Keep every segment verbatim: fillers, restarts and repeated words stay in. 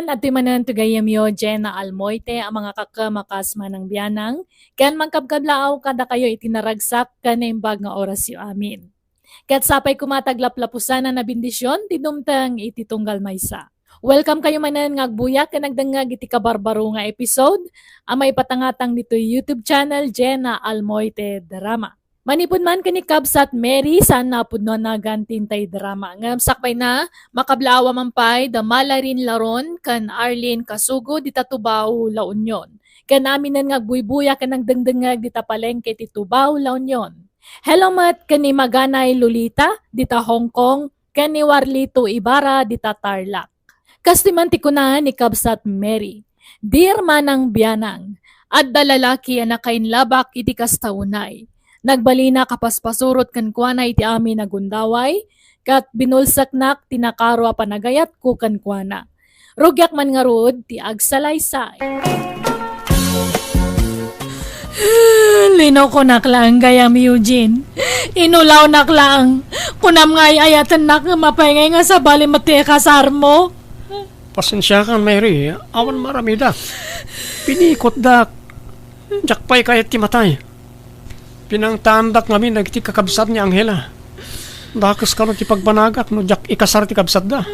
Adtoy manen ti gayyemyo, Jenna Almoite, a mangakakam a kas manang bianang, ken mangkabkablaaw kadakayo iti naragsak ken naimbag nga orasyo amin. Ket sapay koma ti aglaplapusan a bendision ti dumteng iti tunggal maysa. Welcome kayo manen nga agbuya ken agdengngeg iti kabarbaro nga episode a maipatangatang ditoy YouTube channel, Jenna Almoite Drama. Manipud man ken ni Kabsat Mary, saan a pudno a nagan ti intay drama. Ngem sakbayna, makablaawa man pay da Malarin Laron ken Arlene Kasugo dita Tubao, La Union. Ken aminen nga agbuybuya ken agdengdengngeg dita palengke ti Tubao, La Union. Hello met ken ni Maganay Lolita dita Hong Kong ken ni Warlito Ibarra dita Tarlac. Kastoy man ti kuna ni Kabsat Mary, "Dear Manang Bianang, adda lalaki a nakainlabak iti kasta unay. Nagbalinak a paspasurot kenkuana iti amin a gundaway, ket binulseknak ti nakaro a panagayatko kenkuana. Rugiak man ngarud ti agsalaysay." Linokonak laeng gayam, Eugene. Inulawnak laeng. Kunam nga ay-ayatennak ngem apay ngay nga sabali met ti ikasarmo? Pasensiakan, Mary. Awan maramida. Pinikotdak. Diak pay kayat ti matay. Pinangtaandak ngamin dagiti kakabsat ni Angela. Dakes kano ti pagbanagak no diak ikasar ti kabsatda.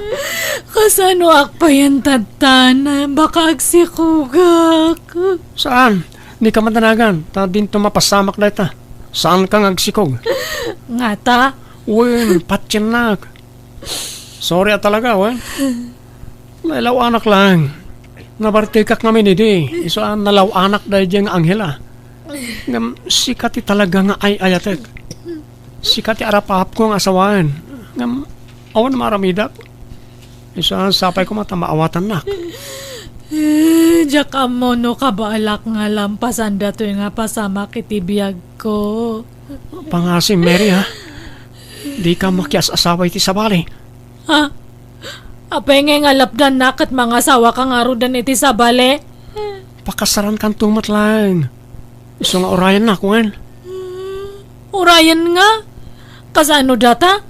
Kasanoak payen tattan? Baka agsikogak. Saan? Dika madanagan, ta dinto mapasamak dayta. Saanka nga agsikog. Ngata? Wen, patiennak. Sorry a talaga, wen. Nailaw-anak laeng. Nabartekak ngamin idi. Isu a nalaw-anak daydiay nga Angela. Ngem sika ti talaga nga ay-ayatek. Sika ti arap-apko nga asawaen. Ngem awan maaramidak. Isu a sapay koma ta maawatannak. Eh, diak ammo no kabaelak nga lampasan datoy nga pasamak iti biagko. Pangasim, Mary, ha? Dika makias-asawa iti sabali. Ha? Apay ngay nga lapdannak ket mangasawaka ngaruden iti sabali? Pakasarankanto met laeng. Isu nga urayennak, wen? Hmm, urayen nga? Kasano data?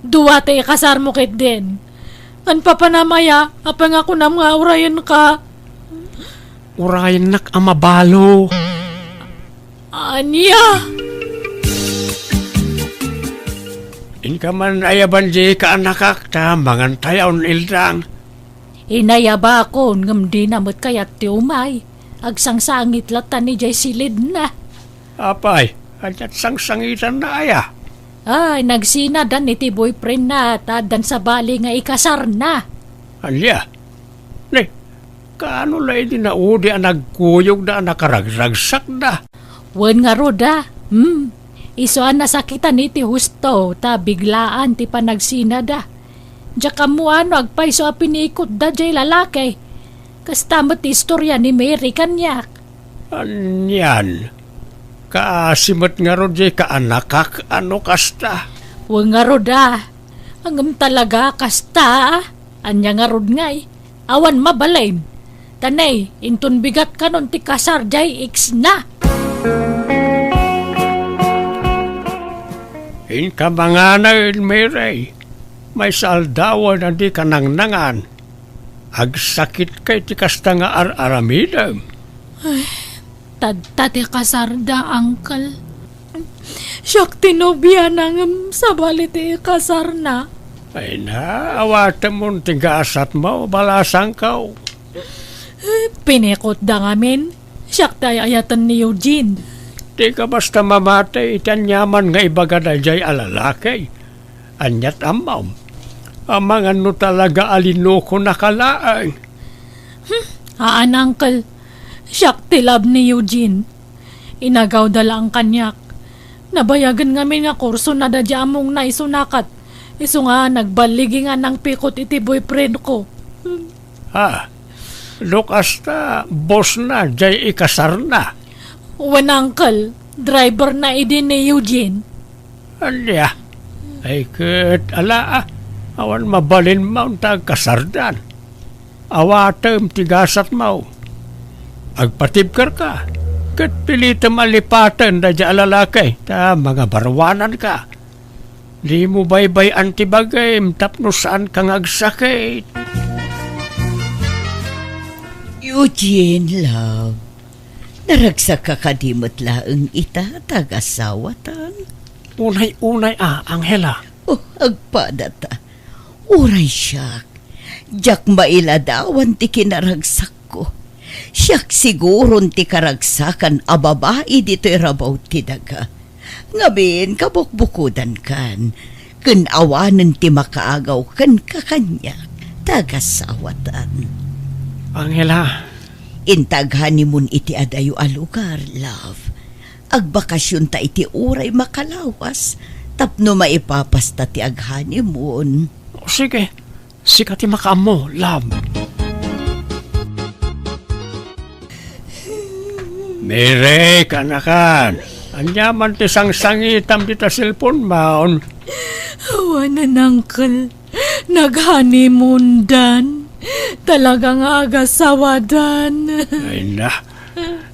Dua ti ikasarmo ketdin. Ken papanam aya, apay nga kunam nga urayenka? Urayennak a mabalo. Ania? Inka man ayaban di kaanakak ta mangantayon, Ildang. Inayabakon, ngem dina met kayat ti umay. Agsangsangit latta ni jay silidna. Apay, ania't sangsangitanna aya? Ay, nagsinadan iti boyfriendna, ta addan sabali nga ikasarna. Ania? Ne, kaano la idi naudi a nagkuyogda a nakaragragsakda? Wen ngarud a, hmm, isu a nasakitan iti husto, ta biglaan ti panagsinada. Diak ammo no agpayso a pinikotda jay lalaki. Kasta met ti istorya ni Mary kaniak. Anian? Kaasi met ngarud jay kaanakak a no kasta? Wen ngarud a. Ngem talaga kasta a. Ania ngarud ngay? Awan mabalin. Ta ne, inton bigat kanon ti kasar jay ex na. Inka manganay, Mary. Maysa aldawen a dika nangnangan. Agsakitka iti kasta nga ar-aramidem. Ay, tadta ti kasarda, uncle. Siak ti nobiana ngem sabali ti ikasarna. Ay na, awatemon ti gasatmo, balasangko. Pinikotda ngamin. Siak ti ay-ayaten ni Eugene. Dika basta mamati iti aniaman nga ibagada jay a lalaki. Ania't ammom? Amangan no talaga a linokonaka laeng. Hmm, haan, uncle. Siak ti love ni Eugene. Inagawda laeng kaniak. Nabayagen ngamin nga kurso na da di among na isu nakat. Isu nga nagballigi nga nangpikot iti boyfriend ko. Ha? No kasta, boss na, jay ikasar na. Wen, uncle, driver na idi ni Eugene. Ania? Ay, ket ala, ah, awan mabalin maun ta agkasardan. Awatem ti gasatmo. Agpatibkerka, ket pilitem a lipaten daydi a lalaki, ta mangabaruananka. Dimo baybay-an ti bagim tapno saanka nga agsakit. Eugene, love, naragsakka kadi met laeng ita ta agasawatan? Unay-unay a, Angela. Oh, agpadata. Uray siak, diak mailadawan ti kinaragsakko. Siak siguron ti karagsakan a babai ditoy rabaw ti daga. Ngamin, kabukbukodankan, ken awanen ti makaagaw kenka kaniak, ta agasawatan. Angela. Inta ag-honeymoon iti adayo a lugar, love. Agbakasionta iti uray makalawas, tapno maipapasta ti ag-honeymoon. O, sige. Sika ti makaammo, love. Mary, kaanakan. Ania man ti sangsangitam dita cellphone-mon? Awanen, uncle. Nag-honeymoon-dan. Talaga nga agasawadan. Ay na.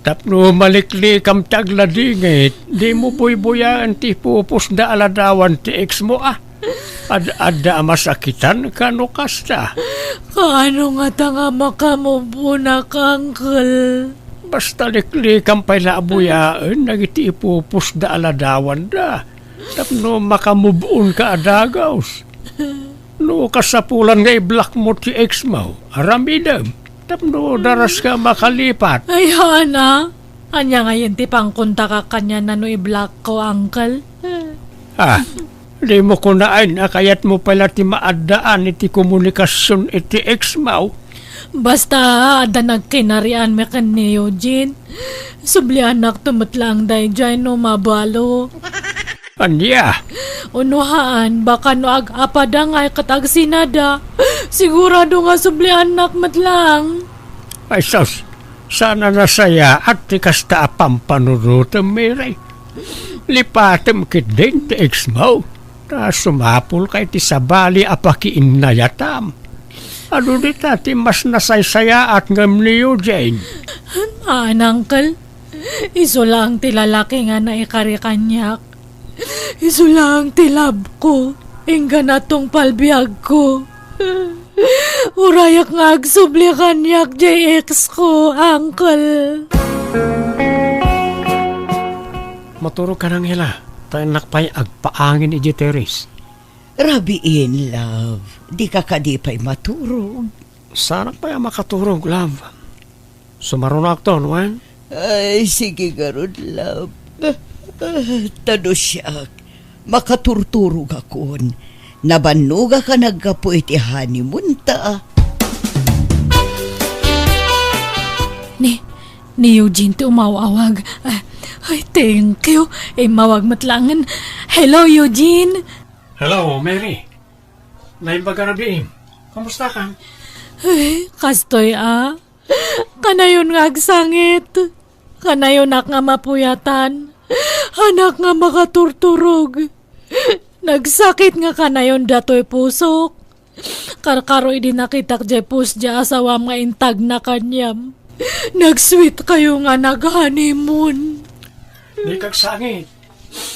Tapno maliklikam ti agladingit, dimo buybuyaen ti ipupusda a ladawan ti ex-mo, a. Ad-adda a masakitanka no kasta. Kaano ngata nga makamove-onak, uncle? Basta liklikam pay la a buyaen dagiti ipupusda a ladawanda tapno makamove-onka a dagus. No kasapulan nga i-block-mo ti ex-mo, aramidem. Tapno daraska makalipat. Ay, haan a. Ania ngayen ti pangkontakak kaniana no i-block-ko, uncle? Ah, dimo kunaen a kayatmo pay la ti maaddaan iti komunikasion iti ex-mo? Basta, adda nagkinarianmi ken ni Eugene. Subliannakto met laeng daydiay no mabalo. Ania? Uno haan, baka no ag-apada ngay ket agsinada, sigurado nga subliannak met laeng. Ay sus, saan a nasayaat ti kasta a pampanunotem, Mary. Lipatem ketdin ti ex-mo, ta sumapulka iti sabali a pakiinnayatam. Adu dita ti mas nasaysayaat ngem ni Eugene? Haan, uncle. Isu laeng ti lalaki nga naikari kaniak. Isu laeng ti love-ko, inggana tungpal biagko. Urayak nga agsubli kaniak jay ex-ko, uncle. Maturogkan, Angela, ta innak pay agpaangin idiay terrace. Rabiin, love. Dika kadi pay maturog? Saanak pay a makaturog, love. Sumarunoakton, wen? Ay, sige ngarud, love. Ta no siak, makaturturogakon. Nabannogak a naggapu iti honeymoon-ta. Ni, ni Eugene ti umaw-awag. Ah, ay, thank you. Immawag met laengen. Hello, Eugene. Hello, Mary. Naimbag a rabiim. Kamusta ka? Ay, kastoy a. Kanayon nga agsangit. Kanayonak nga mapuyatan. Haanak nga makaturturog. Nagsakit nga kanayon datoy pusok. Karkaro idi nakitak jay post jay asawam nga intagna kaniam. Nag-sweet kayo nga nag-honeymoon. Dika agsangit.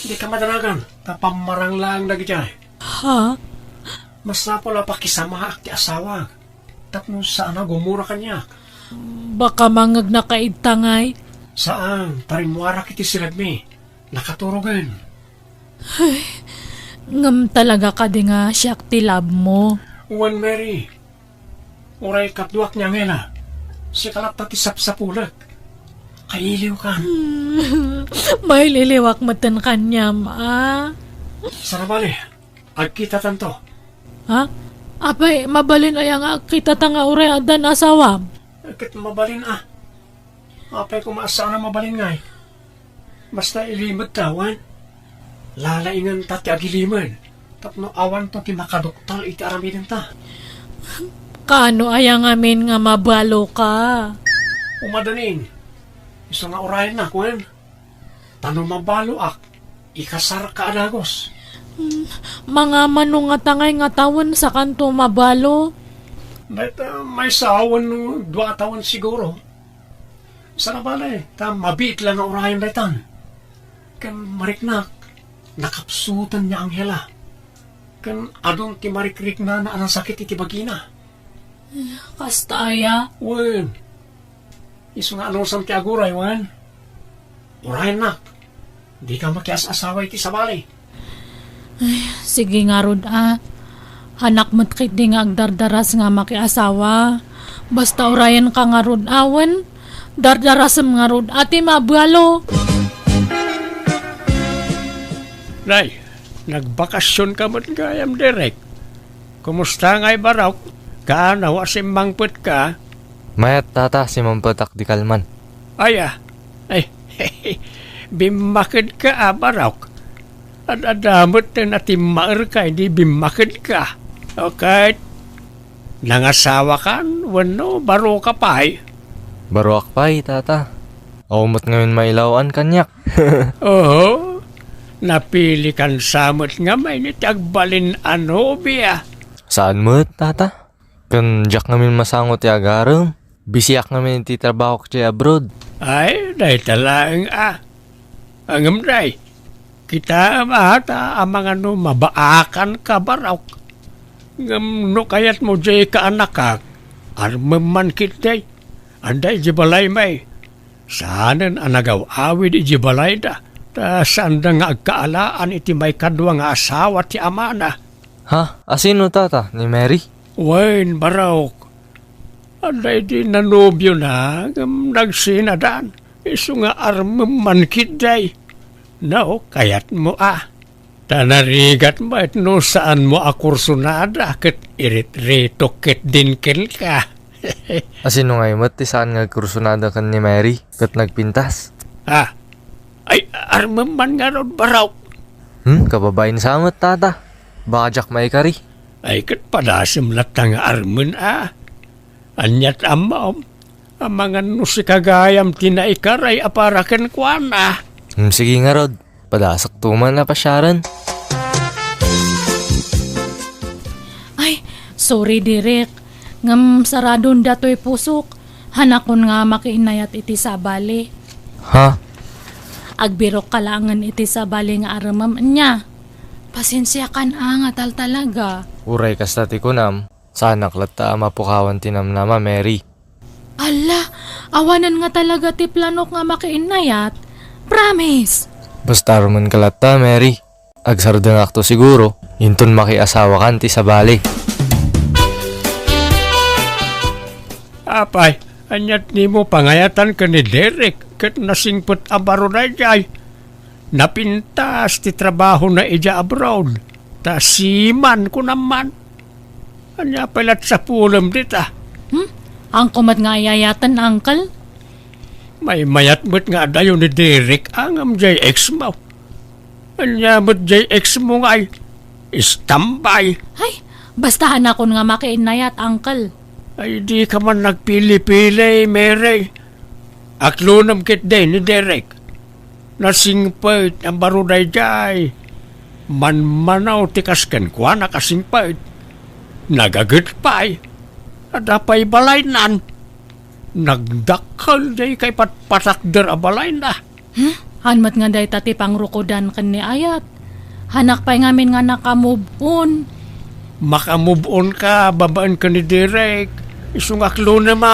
Dika madanagan. Ta pammarang laeng dagijay. Ha? Masapul a pakisamaak ti asawak. Tapno saan a gumura kaniak. Baka mangegnaka idta ngay? Saan, ta rimmuarak iti siragmi. Nakaturogen. Ay, ngem talaga kadi nga siak ti love mo? Wen, Mary. Uray kaduak ni Angela. Sika latta ti sapsapulek. Kailiwkan. Maililiwak metten kaniam, a? Saan a bale, agkitatanto. Ha? Apay, mabalin aya nga agkitata nga uray addan asawam? Ket mabalin a. Apay koma a saan a mabalin ngay? Basta ilimedta, wen? Lalaingenta ti agilimed tapno awanto ti makaduktal iti aramidenta. Kaano aya ngamin nga mabaloka? Umadanin. Isu nga urayennak, wen? Ta no mabaloak, ikasarka a dagus. Hmm, mangamano ngata ngay nga tawen sakanto mabalo? Dayta maysa wenno dua a tawen siguro. Saan a bale, ta mabiit la nga urayen daytan. Ken mariknak, nakapsutan ni Angela. Ken adun ti marikriknana a nasakit iti bagina. Kasta aya? Wen, Isu nga anusam ti aguray, wen? Urayennak, dika makias-asawa iti sabali. Ay, sige ngarud a. Hanak met ketdi nga agdardaras nga makiasawa. Basta urayenka ngarud a, wen? Dardarasem ngarud a ti mabalo. Nay, nagbakasionka met gayam, Derek. Kumusta ngay, Barok? Kaano a simmangpetka? Mayat, tata, simmangpetak di kalman. Aya, ay, bimmakedka a, Barok. Ad-adda met ti natimmaerka idi bimmakedka. Okay. Nangasawakan wenno baroka pay? Baroak pay, tata. Awan met ngamin mailawan kaniak. Oo. Napilikan sa met ngamin iti agbalin a nobia. Saan met, tata? Ken diak ngamin masango ti agarem. Bisiak ngamin iti trabahok idiay abroad. Ay, dayta laeng a. Ngem, day, kitaem a ta amangan no mabaakanka, Barok. Ngem no kayatmo diay kaanakak, armem man ketdi. Adda idiay balaymi. Saanen a nagaw-awid idiay balayda, ta saanda nga agkaalaan iti maikadua nga asawa ti amana. Ha? Asino, tata? Ni Mary? Wen, Barok. Adda idi nanobiona ngem nagsinadan. Isu nga armem man ketdi. No, kayatmo a. Ta narigat met no saanmo a kursonada ket iritritokdin kenka. Asino ngay met ti saan nga agkursonada ken ni Mary ket nagpintas? Ah, ay, armem man ngarud, Barok. Hmm, kababain sa met, tata. Baka diak maikari. Ay, ket padasem latta nga armen a. Aniat ammom? Amangan no sika gayam ti naikaray a para kenkuana. Hmm, sige ngarud. Padasakto man a pasiaren. Ay, sorry, Derek. Ngem saradon datoy pusok. Hanakon nga makiinayat iti sabali. Ha? Agbirokka laengen iti sabali nga armem ania. Pasensiakan a nga taltalaga. Uray kasta ti kunam, saanak latta a mapukawan ti namnama, Mary. Alla, awanen nga talaga ti planok nga makiinnayat. Promise! Basta armenka latta, Mary. Agsardengakto siguro, inton makiasawakan ti sabali. Apay, aniat nimo pangayatan ken ni Derek ket nasingpet a baro daydiay? Napintas ti trabahona idiay abroad, ta seaman, kunam man. Ania pay lat sapulem dita? Hmm? Haanko met nga ayayaten, Uncle? Maymayat met nga adayo ni Derek a ngem diay ex mo. Ania met diay ex mo ngay? Istambay. Ay, basta hanakon nga makiinnayat, Uncle. Ay, dika man nagpili-pili, Mary. Aklonem ketdi ni Derek. Nasingpet a baro daydiay. Manmanaw ti kas kenkuana kasingpet. Nagaget pay. Adda pay balaynan. Nagdakkel diay kaipatpatakder a balayna. Hmm? Haan met nga dayta ti pangrukodan ken ni ayat. Hanak pay ngamin nga naka-move on. Maka-move on ka babaen ken ni Derek. Isu nga aklonem.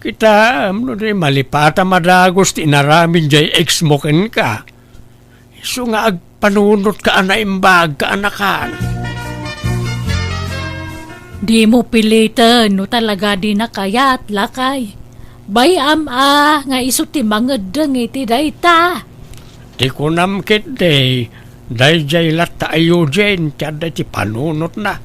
Kitaem no di malipata madagus ti inaramid diay ex mo kenka. Isu nga agpanunotka a naimbag, kaanakan. Dimo piliten no talaga dina kayat, lakay. Bay-am a nga isu ti mangeddeng iti dayta. Ti kunam ketdi, daydiay latta a Eugene ti adda iti panunotna.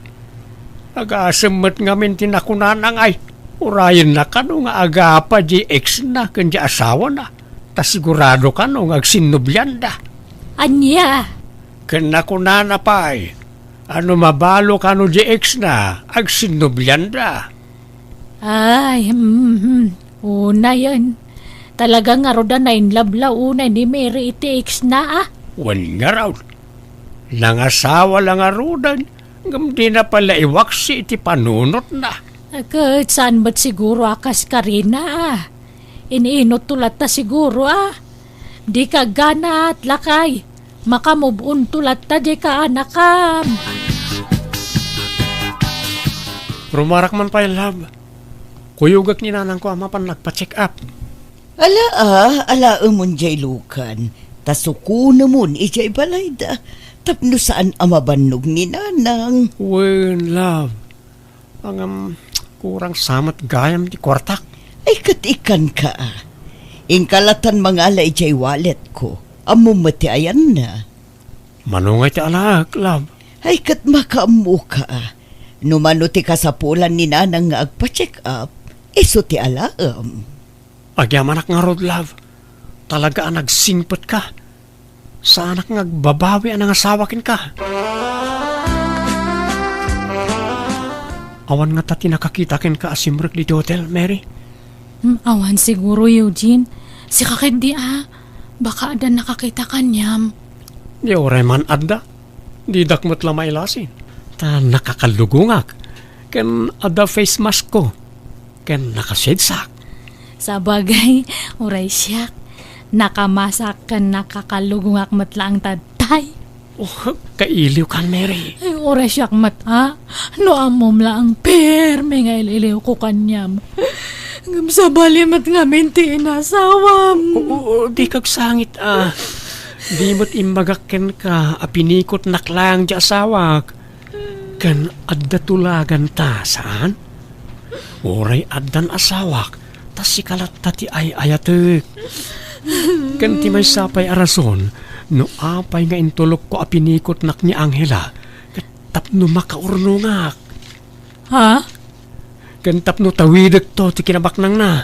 Agasem met ngamin ti nakunana ngay, urayenna kano nga agapa di ex-na ken di asawana, ta sigurado kano nga agsinnublianda. Ania? Ken nakunana pay, a no mabalo kano di ex-na, agsinnublianda. Ay, mhm. Unayen. Talaga ngarud a nainlove la unay ni Mary iti ex-na, a? Wen ngarud. Nangasawa la ngaruden, ngem dina pay la iwaksi iti panunotna. Ket saan met siguro a kas karina, a? Iniinotto latta siguro, a? Dika agganat, lakay. Maka-move on to latta di kaanakam. Rumarak man pay, love. Kuyogak ni nanangko a mapan nagpa-check up. Ala, ah, alaemon jay lukan, ta sukonemon idiay balayda, tapno saan a mabannog ni nanang. Wen, love. Ngem, kurang sa met gayam ti kuartak. Ay, ket ikkanka, ah. Inka latan mangala idiay walletko. Ammom met ti ayanna. Mano ngay ti alaek, love? Ay, ket makaammoka, ah. No mano ti kasapulan ni nanang nga agpa-check up, isu ti alaem. Agyamanak ngarud, love. Talaga a nagsingpetka. Saanak nga agbabawi a nangasawa kenka. Awan ngata ti nakakita kenka a simrek ditoy hotel, Mary? Hmm, awan siguro, Eugene. Sika ketdi a. Baka adda nakakita kaniam. Di uray man adda. Didak met la mailasin. Ta nakakalugongak. Ken adda face mask ko. Ken nakasedsak. Sabagay, uray siak. Nakamasak ken nakakalugongak met laeng ta tay. Oh, kailiwkan, Mary. Ay, uray siak met, a? No ammom laeng permi nga il-iliwko kaniam. Ngem sabali met ngamin ti inasawam. Oo, oo, dika agsangit, a. Di met imbagak kenka a pinikotnak laeng ti asawak. Ken adda tulaganta, saan? Uray addan asawak, ta sika latta ti ay-ayatek. Ken ti maysa pay a rason no apay nga intulokko a pinikotnak ni Angela, ket tapno makaurnongak. Ha? Ken tapno tawidekto ti kinabaknangna.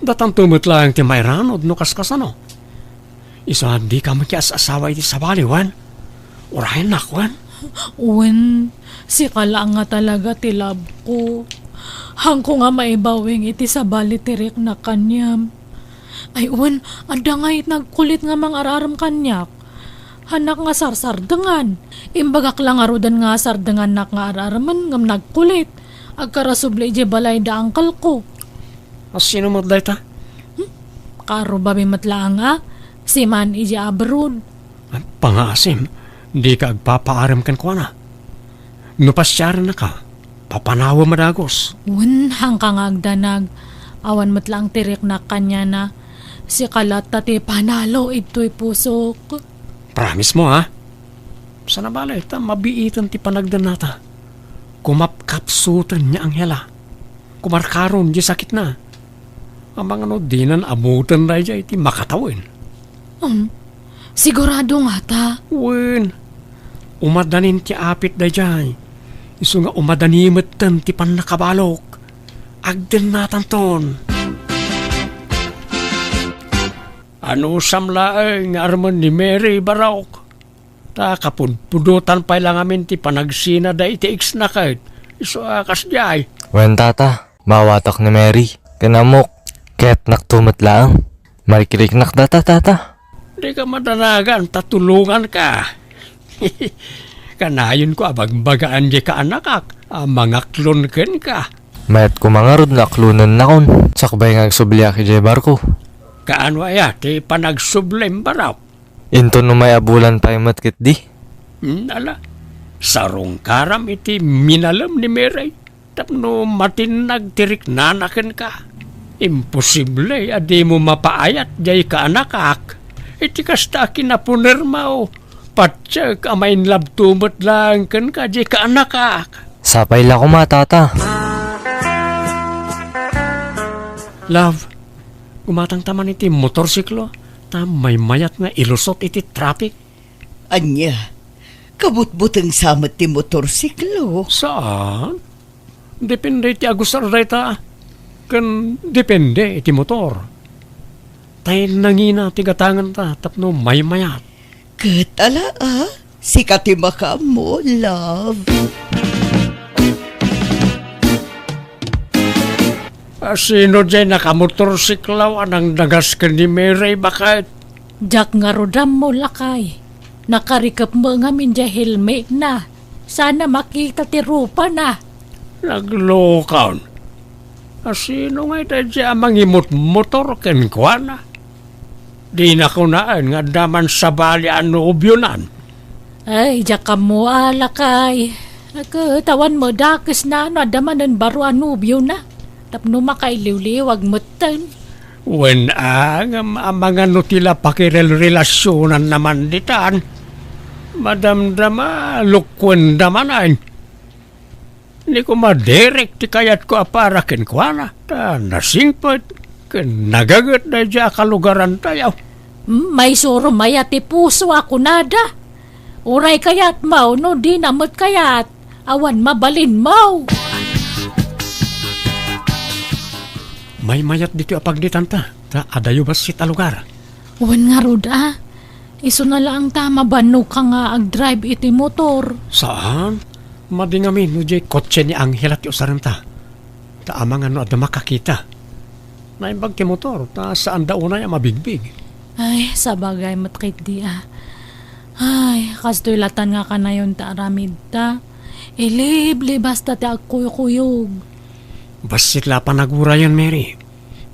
Datanto met laeng ti mairanod no kaskasano. Isu a dika makias-asawa iti sabali, wen? Urayennak, wen? Wen, sika laeng nga talaga ti love ko. Haanko nga maibawing iti sabali ti riknak kaniam. Ay, wen, adda ngay nagkulit nga mangar-arem kaniak. Haanak nga sarsardengan. Imbagak la ngaruden nga sardengannak nga ar-aremen ngem nagkulit. Agkarasubli idiay balay da uncle ko. A, sino met dayta? Hmm? Kaarrubabi met laeng a, siman idiay abroad. A, pangngaasim, dika agpapaarem kenkuana. No pasiarennaka, papanawem a dagus. Wen, haanka nga agdanag. Awan met laeng ti riknak kaniana. Sika latta ti panalo idtoy pusok. Promise mo, ha? Sana bale, ta mabiiten ti panagdennata. Kumapkapsuten ni Angela. Kumarkaron di sakitna. Amangan no dinan ammuten daydiay ti makatawen. Um, sigurado ngata? Wen, umadanin ti apit daydiay. Isu nga umadani metten ti pannakabalok. Agdennatanton. Anusam laeng nga armen ni Mary, Barok? Ta kapudpudotan pay la ngamin ti panagsina da iti ex-na ket isu a kasdiay. Wen, tata, maawatak ni Mary. Ken ammok, kayatnakto met laeng. Marikiriknak data, tata. Dika madanagan ta tulonganka. Kanayonko a bagbagaan diay kaanakak a mangaklon kenka. Mayat koma ngarud no aklonennakon, sakbay nga agsubliak idiay barko. Kaano aya ti panagsublim, Barok? Inton umay a bulan pay met ketdi. Hmm, ala. Sarungkaram iti minalem ni Mary tapno matinnag ti riknana kenka. Imposible a dimo mapaayat diay kaanakak. Iti kasta a kinapunermo, patiek a ma-in love-to met laeng kenka diay kaanakak. Sapay la koma, tata. Love, gumatangta man iti motorsiklo, ta maymayat nga ilusot iti traffic. Ania, kabutbutengsa met ti motorsiklo? Saan? Depende iti agusar dayta, ken depende iti motor. Ta nangina ti gatanganta tapno maymayat. Ket ala, a? Sika ti makaammo, love. A, sino diay nakamotorsiklo a nangdagas ken ni Mary, baket? Diak ngarud ammo, lakay. Nakarikep met ngamin diay helmetna. Saan a makita ti rupana. Naglokon. A, sino ngay daydiay a mangimutmotor kenkuana? Dina kunaen nga adda man sabali a nobionan. Ay, diak ammo a, lakay. Ket awan met dakesna no adda manen baro a nobiona. Tapno makailiwliwag metten. Wen a, ngem amangan no ti la pakirelrelasionan naman ditan. Madamdama, lukuenda manen. Ni koma, direk ti kayatko a para kenkuana, ta nasingpet ken nagaget daydiay a kalugarantayo. Hmm, maisurom aya ti puso a kunada. Uray kayatmo, no dina met kayat, awan mabalinmo. Maymayat ditoy a pagnitanta, ta adayo bassit a lugar. Wen ngarud a, isuna laeng ta mabannoka nga agdrive iti motor. Saan? Madi ngamin no diay kotse ni Angela ti usarenta. Ta amangan no adda makakita. Naimbag ti motor, ta saanda unay a mabigbig. Ay, sabagay met ketdi a. Ay, kastoy latan nga kanayon ta aramidta. Iliblibasta ti agkuykuyog. Bassit la panagurayen, Mary.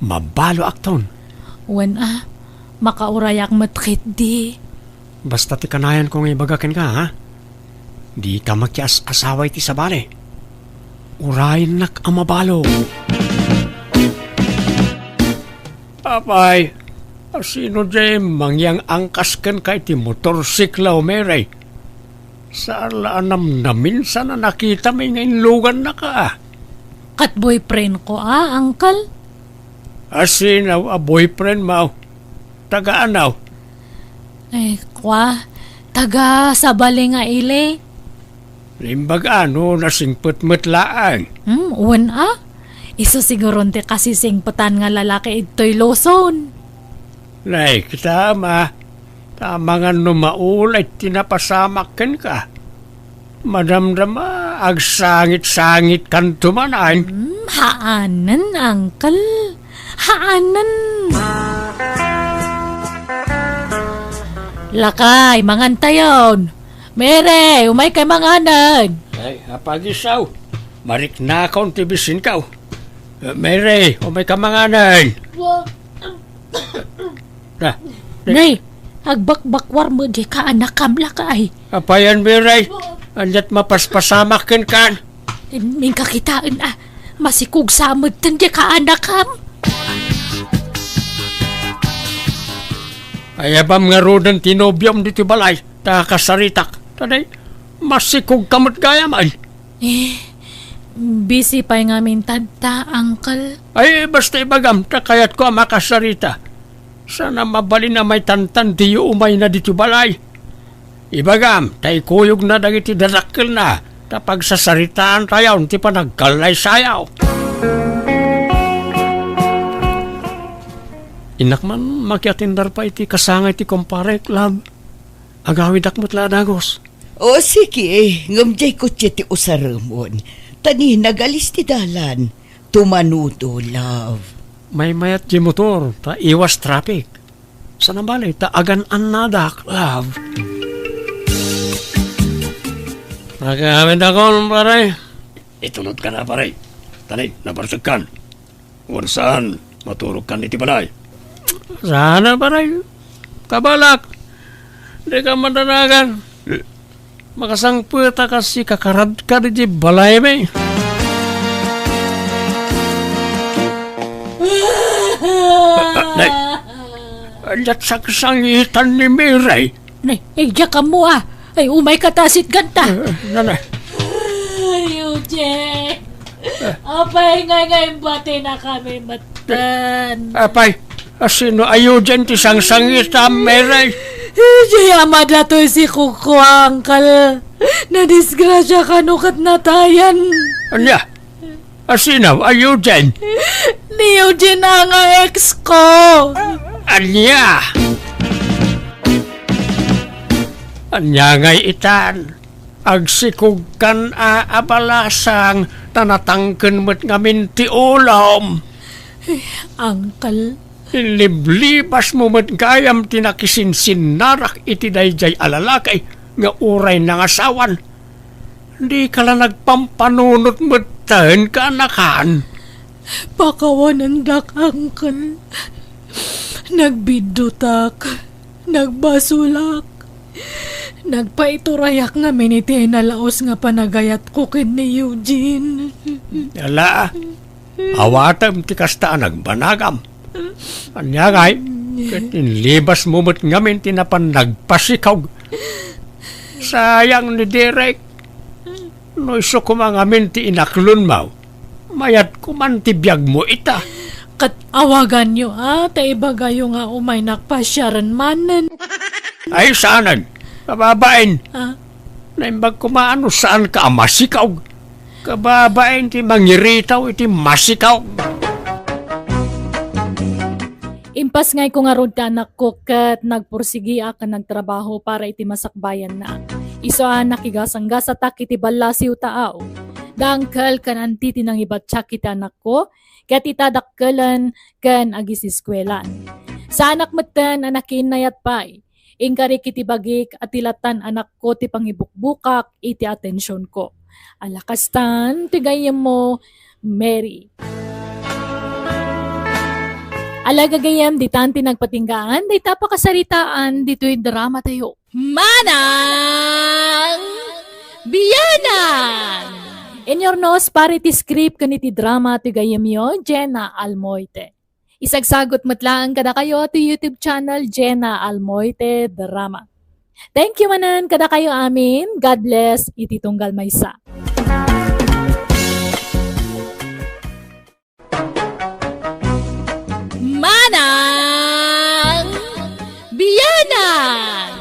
Mabaloakton. Wen a, makaurayak met ketdi. Basta ti kanayonko nga ibaga kenka, ha? Dika makias-asawa iti sabali. Urayennak a mabalo. Apay, asino diay mangyang-angkas kenka iti motorsiklo, Mary? Saan la a namnaminsan a nakitami nga inlugannaka a. Ket boyfriendko a, uncle. Asino a boyfriendmo? Taga ano? Ay, kua, taga sabali nga ili. Naimbag a no nasingpet met laeng. Hmm, wen a? Isu siguron ti kasisingpetan nga lalaki idtoy Luzon. Nay, kita, ma. Ta amangan no maulay ti napasamak kenka. Madamdama, agsangit-sangitkanto manen. Hmm, haanen, uncle. Haanen. Lakay, mangantayon. Mary, umayka manganen. Ay, apagisaw. Mariknakon ti bisinkaw. Eh, Mary, umayka manganen. Wa- Da, da. Nay, agbakbakwar met diay kaanakam, lakay. Apayan, Mary? Aniat mapaspasamak kenkan? Inka kitaen a, masikog sa metten diay kaanakam. Ayabam ngaruden ti nobiom ditoy balay, ta kasaritak. Ta diay, masikogka met gayam. Eh, busy pay ngamin tatta, uncle. Ay, basta ibagam, ta kayatko a makasarita. Saan a mabalin a maitantan diyo umayna ditoy balay. Ibagam, ta ikuyogna dagiti dadakkelna, ta pagsasaritaantayon ti panagkallaysayo. Innak man makiatindar pay iti kasangay ti kumparek, love. Agawidak met la a dagus. O, sige, ngem diay kotse ti usaremon. Ta ni nagalis ti dalan. Tumanudo, love. Maymayat diay motor, ta iwas traffic. Saan a bale, ta agan-annadak, love. Nakaawidakon, pare. Itunodkan a, pare. Tani, nabarsekkan. Wen saan, maturogkan iti balay. Saan a, pare. Kabalak. Dika madanagan. Makasangpet a kas ikakaradka diay balaymi. Nay, aniat sangsangitan ni Mary? Nay, idiak ammo a. Ay, umayka ta sitganta. Eh, nanay. Ay, Eugene. Apay ngay nga imbatinakami metten? Apay, asino a Eugene ti sangsangitam, Mary? Idiay ama datoy sikogko, uncle. Nadisgrasia kano ket natayan. Ania? Asino a Eugene? Ni Eugene a nga ex ko. Ania? Ania ngay itan? Agsikogkan a abalasang, ta natangken met ngamin ti ulom. Uncle. Inliblibasmo met gayam ti nakisinsinnarak iti daydiay a lalaki nga uray nangasawan. Dika la nagpampanunot metten, kaanakan. Pakawanendak, uncle. Nagbiddutak. Nagbasolak. Nagpaiturayak ngamin iti nalaos nga panagayatko ken ni Eugene. Ala, Awatem ti kasta a nagbanagam. Ania ngay, ket inlibasmo met ngamin ti napan nagpasikog. Sayang ni Derek. No isu koma ngamin ti inaklonmo, mayat koman ti biagmo ita. Ket awaganyo, a, ta ibagayo nga umay nakpasiaren manen. Ay, saanen. Kababain. Ah? Naimbag koma no saanka a masikog. Kababain ti mangiritaw iti masikog. Impasngayko ngarud ti anakko ket nagpursigiak ken nagtrabaho para iti masakbayanna. Isu a nakigasanggasatak iti ballasiw taaw. Dangkel ken anti ti nangibattiak iti anakko, ket ita dakkelen ken agisiskuelan. Saanak metten a nakiinnayat pay. Inkarik iti bagik a ti latan anakko ti pangibukbukak iti atensionko. Ala kastan ti gayyemmo, Mary. Ala gagayyem, ditan ti nagpatinggaan dayta pakasaritaan ditoy drama tayo. Manang Bianang! Inurnos para iti script ken iti drama ti gayyemyo, Jenna Almoite. Isagsagot met laeng kadakayo ti YouTube channel Jenna Almoite Drama. Thank you manen kadakayo amin. God bless iti tunggal maysa. Manang Bianang!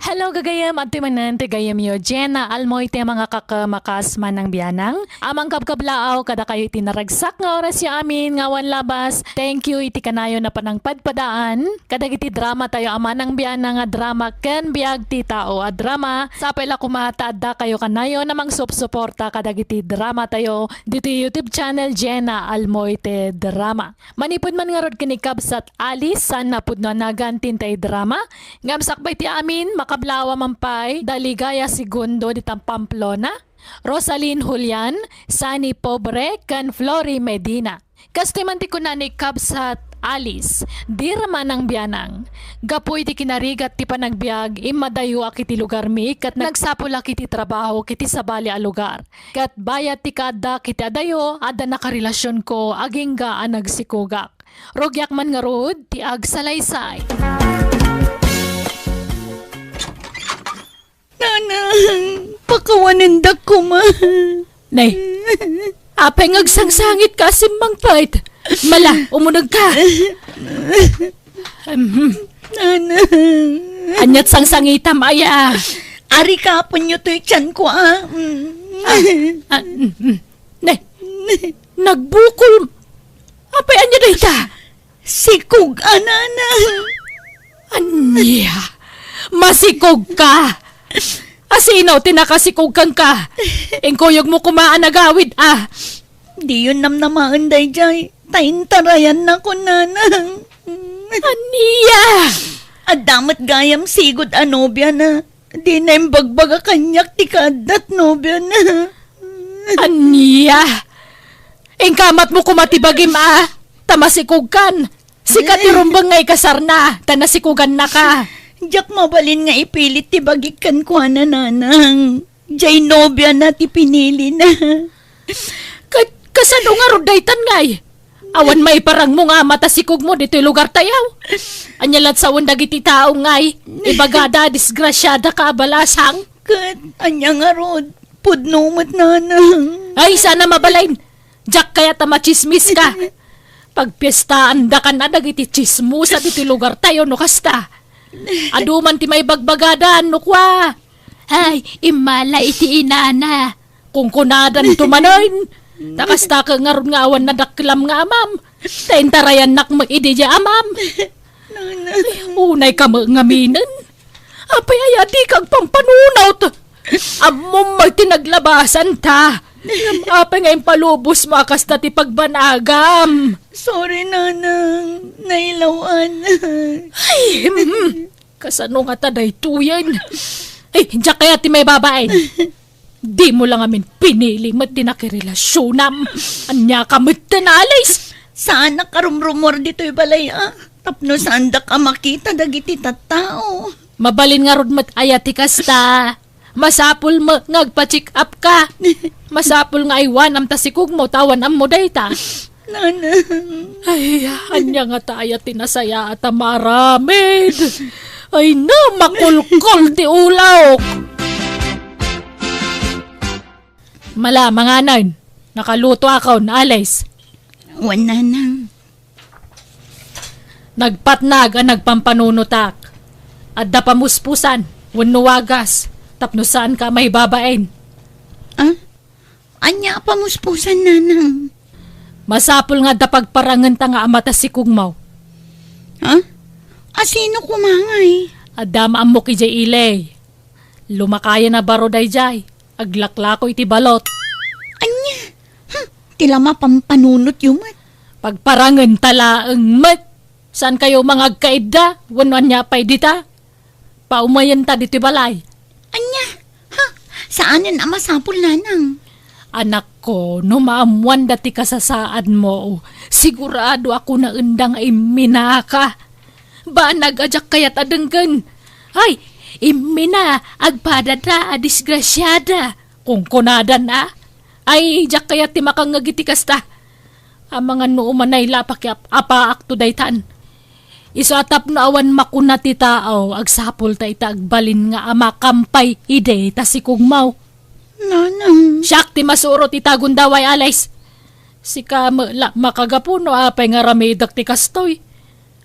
Hello, gagayem. Adtoy manen ti gayyemyo, Jenna Almoite, mga kakamakas, Manang Bianang. Amang kabkablaaw, kadakayo iti naragsak nga orasyo amin nga awan labas. Thank you iti kanayon a panangpadpadaan kadagiti drama tayo a Manang Bianang a drama ken Biag ti Tao a drama. Sapay la koma ta addakayo kanayon a mangsupsuporta kadagiti drama tayo ditoy YouTube channel Jenna Almoite Drama. Manipud man ngarud ken ni Kabsat Alice, saan a pudno a nagan ti intay drama. Ngem sakbay ti amin, makablaaw a man pay da Ligaya Segundo dita Pamplona, Rosalyn Julian, Sunny Pobre, ken Flory Medina. Kastoy man ti kuna ni Kabsat Alice, "Dear Manang Bianang, gapu iti kinarigat ti panagbiag, immadayoak iti lugarmi ket nagsapulak iti trabaho iti sabali a lugar. Ket bayat ti kaaddak iti adayo, adda nakarelasionko agingga a nagsikogak. Rugiak man ngarud ti agsalaysay." Nanang, pakawanendak koma. Nay, apay nga agsangsangitka a simmangpet? Mala, umunegka. Mhm. Nanang. Ania't sangsangitam, aya? Arikapenyo toy tianko, a. Mm. Ah, ah, mm, mm. Ne, nagbukol. Apay ania dayta? Sikog a, Nanang. Ania? Masikogka? Asino ti nakasikog kenka? Inkuyogmo koma a nagawid, a. Diyon namnamaen daydiay, ta intarayannakon, Nanang. Ania? Adda met gayam sigud a nobiana. Dina imbagbaga kaniak ti kaaddat nobiana. Ania? Inkamatmo koma ti bagim, a, ta masikogkan. Sika ti rumbeng nga ikasarna, ta nasikogannaka. Diak mabalin nga ipilit ti bagik kenkuana, Nanang. Diay nobiana ti pinilina. Ka-, kasano ngarud daytan, ngay? Awan maiparangmo nga ama ta sikogmo ditoy lugar tayo. Ania la't sawen dagiti tao, ngay? Ibagada, disgrasiadaka a balasang. Ket ania ngarud? Pudno met, Nanang. Ay, saan a mabalin. Diak kayat a matsismiska. Pagpiestaandakan a dagiti tsismosa ditoy lugar tayo no kasta. Adu man ti maibagbagada, no kua. Ay, immala iti inana. Kunkunadanto manen. Ta kasta ket ngarud nga awan nadakkelam nga amam. Ta intarayannak met idi diay amam. Nanang. Ay, unayka met ngaminen. Apay aya dika agpampanunot? Ammom met ti naglabasanta. Ngem apay nga impalubosmo a kasta ti pagbanagam? Sorry, Nanang. Nailaw-an. Ay, hmm. Kasano ngata daytoyen? Ay, diak kayat ti maibabain. Dimo la ngamin pinili met ti nakirelasionam. Aniaka metten, Alice? Saanak a rumrumuar ditoy balay, a. Tapno saandak a makita dagiti tattao. Mabalin ngarud met aya ti kasta? Masapul met nga agpa-check up ka. Masapul nga aywanam ta sikugmo ta awan ammo dayta. Nanang. Ay, ania ngata aya ti nasayaat a maaramid? Ay na, makulkol ti ulok. Mala, manganen. Nakaluto akon, Alice. Wen, Nanang. Nagpatnag a nagpampanunotak. Adda pamuspusan wenno wagas tapno saanka a maibabain. Ah? Ania a pamuspusan, Nanang? Masapul nga adda pagparangenta nga ama ta sikugmo. Ha? Asino koma ngay? Adda maammok idiay ili. Lumakayan a baro daydiay. Aglaklako iti balot. Ania? Hmm, ti la mapampanunotyo met. Pagparangenta laeng met. Saankayo mangagkaidda? Wenno ania pay dita? Paumayenta ditoy balay. Ania? Ha? Saanen a masapul, Nanang? Anakko, no maammoanda ti kasasaadmo, sigurado a kunaenda nga imminaka. Banag a diak kayat a denggen. Ay, immina, agpadada a disgrasiada. Kunkunadan a. Ay, diak kayat ti makangngeg iti kasta. Amangan no umanay la pakiap-apaakto daytan. Isu a tapno awan makuna ti tao, agsapulta ita agbalin nga ama kampay idi ta sikugmo. Nanang. Siak ti masurot ita gundaway, Alice. Sika met la makagapu no apay nga aramidek ti kastoy.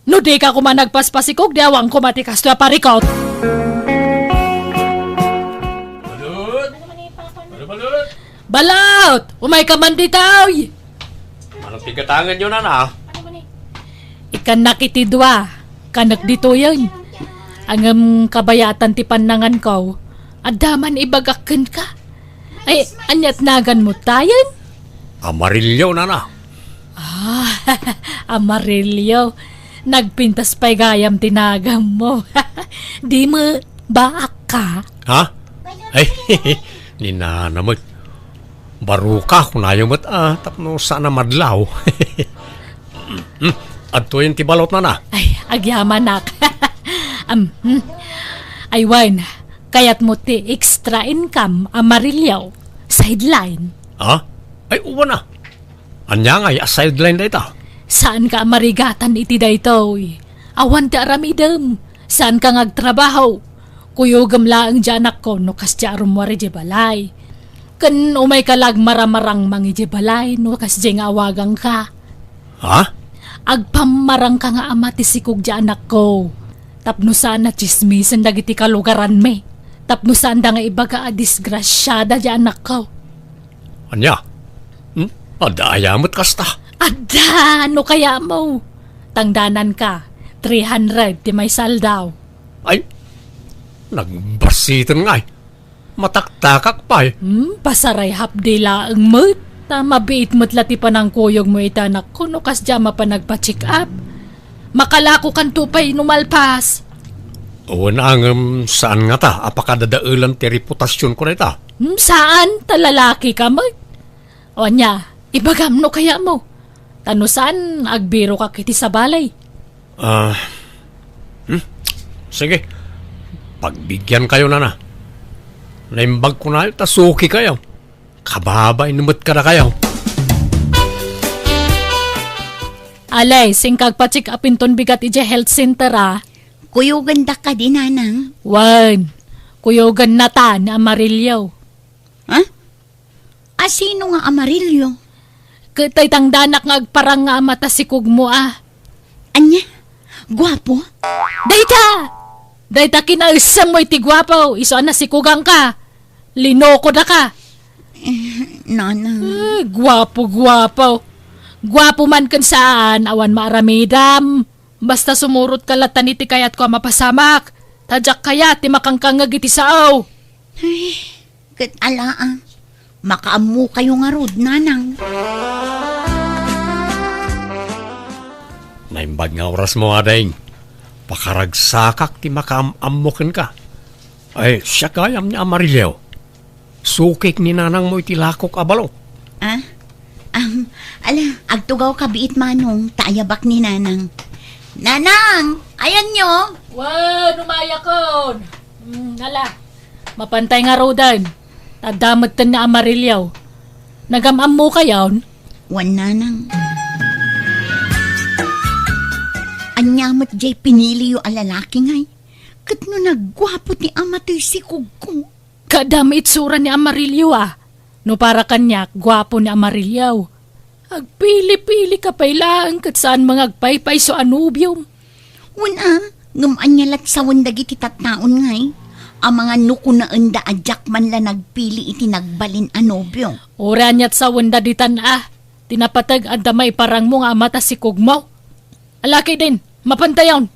No dika koma nagpaspasikog, di awan koma ti kastoy a parikot. Balut! Balut! Balut! Umayka man ditoy! Anong pigatanganyo, nana? Ikannak iti dua, kanek ditoyen. Ngem kabayatan ti pannanganko, adda man ibagak kenka. Ay, aniat naganmo tayen? Amarillo, nana. Ah, amarillo. Nagpintas pay gayam ti naganmo. Di met, baak ka? Ha? Ay, ni nana met. Baroka, kunayo met, ah, tapno saan a madlaw. Hmm, adtoyen ti balot, nana. Ay, agyamanak. Am, hmm. Ay, wen, kayatmo ti extra income, amarillo, sideline. Ha? Ay, uwan na. Ania ngay a sideline dayta? Saanka a marigatan iti daytoy? Awan ti aramidem. Saanka nga agtrabaho. Kuyogem laeng diay anakko no kasdiay a rummuar idiay balay. Ken umayka la agmaramarangmang idiay balay no kasdiay nga awagangka. Ha? Agpammarangka nga ama ti sikog diay anakko. Tapno saan a tsismisen dagiti kalugaranmi. Tapno saanda nga ibaga a disgrasiada diay anakko. Ania? Hmm? Adda aya met kasta? Adda! No kayatmo, tangdananka, three hundred ti maisaldaw. Ay, nagbasiten ngay. Mataktakak pay. Hmm, pasaray hapdi laeng met. Ta mabiit met la ti panangkuyogmo iti anakko no kasdiay a mapan agpa-check up. Makalakokanto pay no malpas. Wen, ngem saan ngata a pakadadaelan ti reputasionko dayta? Hmm, saan, ta lalakika met. O ania, ibagam no kayatmo. Ta no saan, agbirokak iti sabali. Ah, hmm? Sige. Pagbigyankayo, nana. Naimbagko nayo ta sukikayo. Kababain met kadakayo. Alay, singka agpa-check up inton bigat idiay health center, a. Kuyogandak kadi, nanang? Wen, kuyogannata ni Amarillo. Ha? Asino nga Amarillo? Ket tay tangdanak nga agparang nga ama ta sikugmo, a. Ania? Guapo? Dayta! Dayta kinaesemmo iti guapo, isu a nasikugangka. Linokodaka. Eh, nanang. Eh, guapo, guapo. Guapo man ken saan, awan maaramidam. Basta sumurotka latta iti kayatko a mapasamak. Ta diak kayat ti makangkangngeg iti sao. Ay, ket ala, a. Makaammokayo ngarud, nanang. Naimbag nga orasmo, ading. Pakaragsakak ti makaam-ammo kenka. Ay, siak gayam ni Amarillo. Sukik ni nanangmo iti lakok a balot. Ah? Am, ala, agtugawka biit, manong, ta ayabak ni nanang. Nanang, ayanyo? Wen, umayakon. Mm, ala. Mapantay ngaruden, ta adda metten ni Amarillo. Nagam-ammokayon? Wen, nanang. Ania met jay piniliyo a lalaki ngay? Ket no nagguapo ti ama toy sikogko? Kaadda met itsura ni Amarillo a. No para kaniak, guapo ni Amarillo. Agpili-pilika pay laeng ket saan nga agpaypayso a nobiom. Wen a, ngem ania lat sawen dagiti tattaon ngay? Amangan no kunaenda a diak man la nagpili iti nagbalin a nobio. Uray aniat sawenda ditan a, ti napateg adda maiparangmo nga ama ta sikogmo. Alakiden, mapantayon.